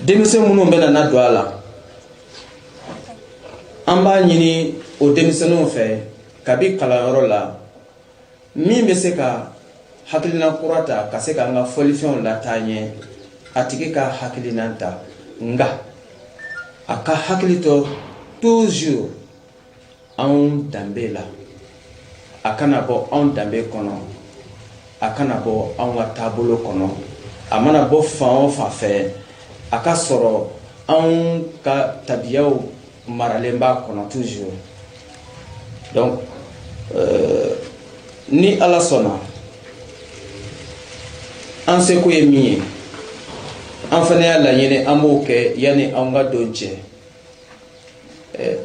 Denmisɛn minnu bɛna na don a la, an b'a ɲini o denmisɛnninw fɛ kabi kalanyɔrɔ la, min bɛ se ka hakilina kura ta ka se k'an ka fɔlifɛnw lataa ɲɛ, a tigi ka hakilina ta, nka a ka hakili to toujours anw danbe la. A kana bɔ anw danbe kɔnɔ, a kana bɔ anw ka taabolo kɔnɔ. A mana bɔ fan o fan fɛ, a ka sɔrɔ anw ka tabiyaw maralen b'a kɔnɔ toujours. Donc ni Ala sɔnna, an seko ye min ye, an fana y'a laɲini, an b'o kɛ yanni anw ka don cɛ.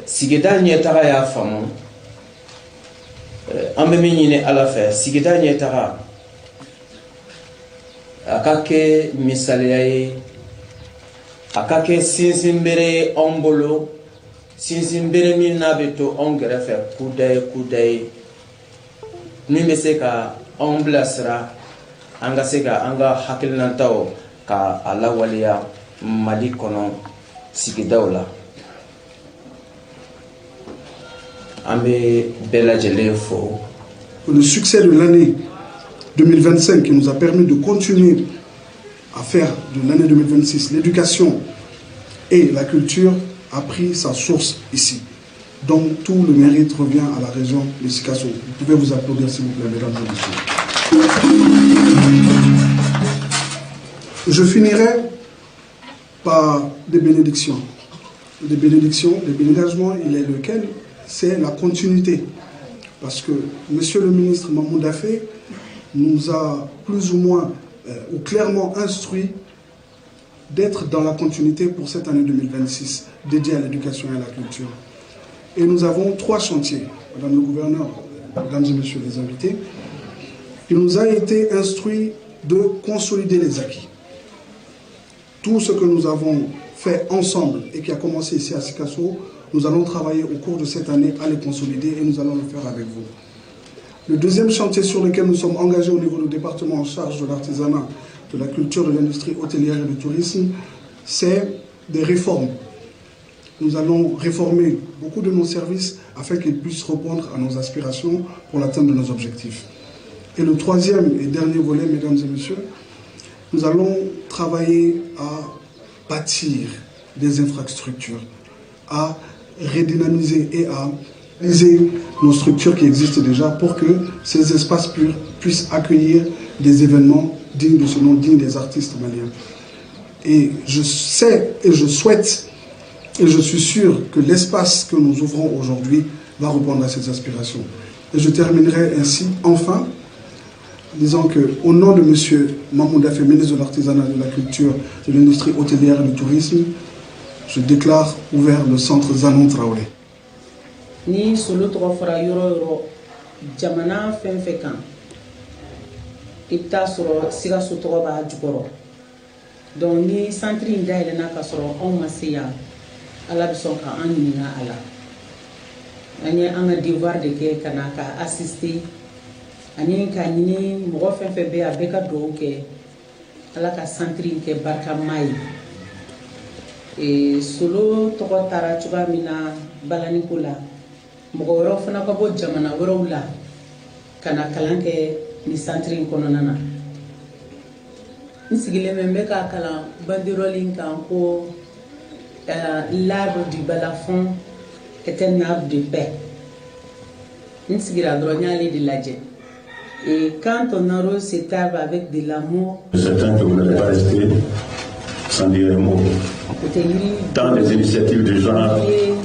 Sigida ɲɛtaga y'a faamu. An bɛ min ɲini Ala fɛ, sigida ɲɛtaga a ka kɛ misaliya ye, a ka kɛ sinsinbere ye anw bolo, sinsinbere min n'a bɛ to anw kɛrɛfɛ kudaye kudaye, min bɛ se ka anw bilasira, an ka se ka an ka hakilinataw ka a lawaleya Mali kɔnɔ sigidaw la. An bɛ bɛɛ lajɛlen fo. Le succès de l'année 2025 qui nous a permis de continuer à faire de l'année 2026 l'éducation et la culture a pris sa source ici. Donc tout le mérite revient à la région de Sikasso. Vous pouvez vous applaudir, s'il vous plaît, mesdames et messieurs. Je finirai par des bénédictions. Des bénédictions, des bénédictions, il est lequel? C'est la continuité. Parce que monsieur le ministre Mahmoud Daffé nous a plus ou moins, ou clairement instruit d'être dans la continuité pour cette année 2026 dédiée à l'éducation et à la culture. Et nous avons trois chantiers, Madame le gouverneur, Mesdames et Messieurs les invités. Il nous a été instruit de consolider les acquis. Tout ce que nous avons fait ensemble et qui a commencé ici à Sikasso, nous allons travailler au cours de cette année à les consolider et nous allons le faire avec vous. Le deuxième chantier sur lequel nous sommes engagés au niveau du département en charge de l'artisanat, de la culture, de l'industrie hôtelière et du tourisme, c'est des réformes. Nous allons réformer beaucoup de nos services afin qu'ils puissent répondre à nos aspirations pour l'atteinte de nos objectifs. Et le troisième et dernier volet, mesdames et messieurs, nous allons travailler à bâtir des infrastructures, à redynamiser et à réaliser nos structures qui existent déjà pour que ces espaces puissent accueillir des événements dignes de ce nom, dignes des artistes maliens. Et je sais et je souhaite et je suis sûr que l'espace que nous ouvrons aujourd'hui va répondre à ces aspirations. Et je terminerai ainsi, enfin, disant que, au nom de M. Mahmoud Daffé, ministre de l'Artisanat, de la Culture, de l'Industrie hôtelière et du Tourisme, je déclare ouvert le centre Zanon Traoré. Ni solo tɔgɔ fɔra yɔrɔ o yɔrɔ, jamana fɛn fɛn kan, i bɛ taa sɔrɔ Sikaso tɔgɔ b'a jukɔrɔ. Donc ni centre in dayɛlɛnna ka sɔrɔ anw ma se yan, Ala bɛ sɔn ka an ɲininka a la. An ye an ka devoir de kɛ ka na ka assister ani ka ɲini mɔgɔ fɛn fɛn bɛ yen, a bɛɛ ka dugawu kɛ Ala ka centre in kɛ barikama ye. Solo tɔgɔ taara cogoya min na balaniko la, mɔgɔ wɛrɛw fana ka bɔ jamana wɛrɛw la ka na kalan kɛ nin centre in kɔnɔna na. N sigilen bɛ, n bɛ ka kalan banderole in kan ko "L'arbre du balafon est un arbre de paix". N sigira dɔrɔn, n y'ale de lajɛ. Et quand on arrose cet arbre avec de l'amour, C'est certain que vous n'allez pas rester sans dire un mot. O tɛ yiri Tant des initiatives du genre ye.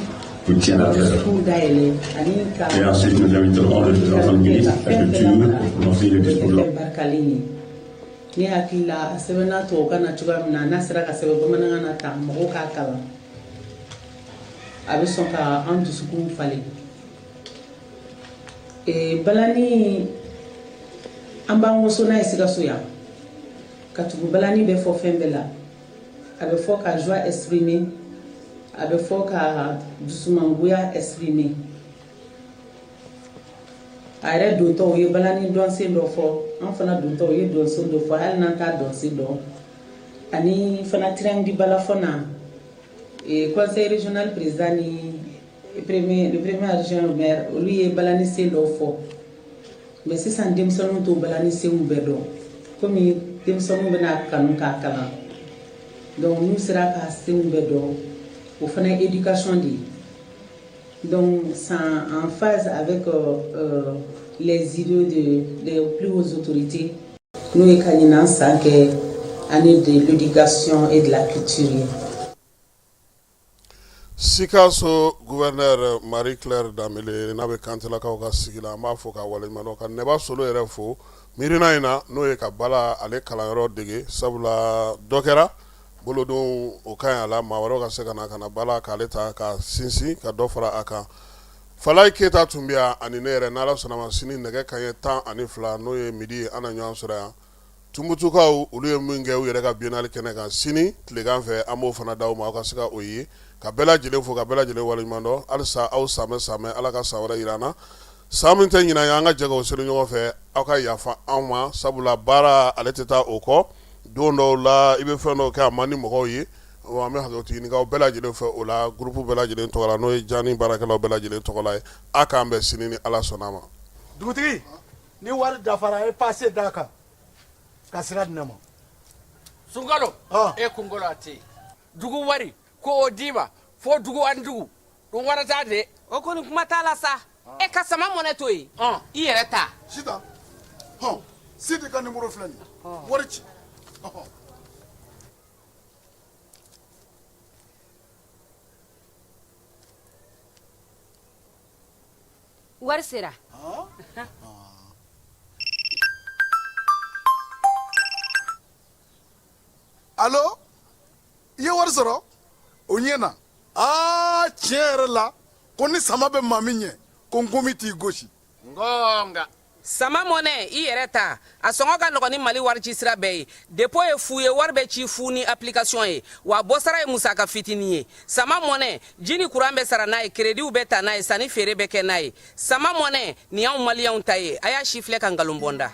vous tient à cœur. Dusukun dayɛlɛ ani ka Et ensuite, nous inviterons le ministre de la Culture pour prononcer le discours de fɛn barikalen ye. Ne hakili la, a sɛbɛnna tubabukan na cogoya min na, n'a sera ka sɛbɛn bamanankan na tan, mɔgɔw k'a kalan, a bɛ sɔn ka an dusukun falen. Balani, an b'an waso n'a ye Sikaso yan, ka tugu balani bɛ fɔ fɛn bɛɛ la. A bɛ fɔ ka joie exprimer, a bɛ fɔ ka dusumangoya exprimer. A yɛrɛ dontɔ, u ye balani dɔnsen dɔ fɔ, an fana dontɔ, u ye dɔnsen dɔ fɔ, hali n'an t'a dɔnsen dɔn. Ani fana triangle balafɔn na, conseil régional président ni premier, le premier adjoint au maire, olu ye balani sen dɔw fɔ. Mais sisan denmisɛnninw t'o balani senw bɛɛ dɔn. Komi denmisɛnninw bɛna kanu k'a kalan, donc n'u sera ka senw bɛɛ dɔn, o fana ye éducation de ye. Donc c'est en phase avec les idées des plus hautes autorités, n'o ye ka ɲinan san kɛ année de l'éducation et de la culture ye. Sikaso gouverneur Marie Claire Dambélé, n'a bɛ Kantelakaw ka sigi la, an b'a fɔ ka waleɲuman dɔn, ka Nɛba Solo yɛrɛ fo miirina in na, n'o ye ka bala ale kalanyɔrɔ dege, sabula dɔ kɛra bolodenw, o ka ɲi a la, maa wɛrɛw ka se ka na ka na bala k'ale ta ka sinsin ka dɔ fara a kan. Falaye Keyita tun bɛ yan ani ne yɛrɛ. N'Ala sɔnna ma, sini nɛgɛ kanɲɛ 12, n'o ye midi ye, an na ɲɔgɔn sɔrɔ yan. Tumutukaw, olu ye min kɛ u yɛrɛ ka biennale kɛnɛ kan, sini tilegan fɛ, an b'o fana d'aw ma, aw ka se ka o ye. Ka bɛɛ lajɛlen fo, ka bɛɛ lajɛlen waleɲuman dɔn. Halisa aw sanbɛ sanbɛ, Ala ka san wɛrɛ yira an na, san min tɛ ɲinan ye, an ka jɛ k'o seli ɲɔgɔn fɛ. Aw ka yafa anw ma, sabula baara ale tɛ taa o kɔ. Don dɔw la, i bɛ fɛn dɔw kɛ, a man di mɔgɔw ye. An bɛ hakɛto ɲini k'aw bɛɛ lajɛlen fɛ o la, groupe bɛɛ lajɛlen tɔgɔ la, n'o ye Jani baarakɛlaw bɛɛ lajɛlen tɔgɔ la ye. A k'an bɛn sini ni Ala sɔnna a ma. Dugutigi, ni wari dafara, e pase d'a kan ka sira di ne ma. Sunkalo, e kunkolo a tɛ yen. Dugu wari ko o d'i ma fo dugu ani dugu dun warata de. O kɔni, kuma t'a la sa. E ka sama mɔnɛ to yen, i yɛrɛ ta. Sitan, hɔn, Sidi ka nimoro filɛ nin ye, wari ci. Ɔhɔn. Wari sera. Alo, i ye wari sɔrɔ, o ɲɛna. Aa, tiɲɛ yɛrɛ la, ko ni sama bɛ maa min ɲɛ, ko nkomi t'i gosi. Ngonga. Sama mɔnɛ, i yɛrɛ ta, a sɔngɔ ka nɔgɔn ni Mali wari ci sira bɛɛ ye. Dépôt ye fu ye, wari bɛ ci fu ni application ye, wa bɔsara ye musaka fitinin ye. Sama mɔnɛ, ji ni kuran bɛ sara n'a ye, créditw bɛ ta n'a ye, sanni feere bɛ kɛ n'a ye. Sama mɔnɛ nin y'anw maliyɛnw ta ye. A y'a si filɛ ka nkalon bɔnda.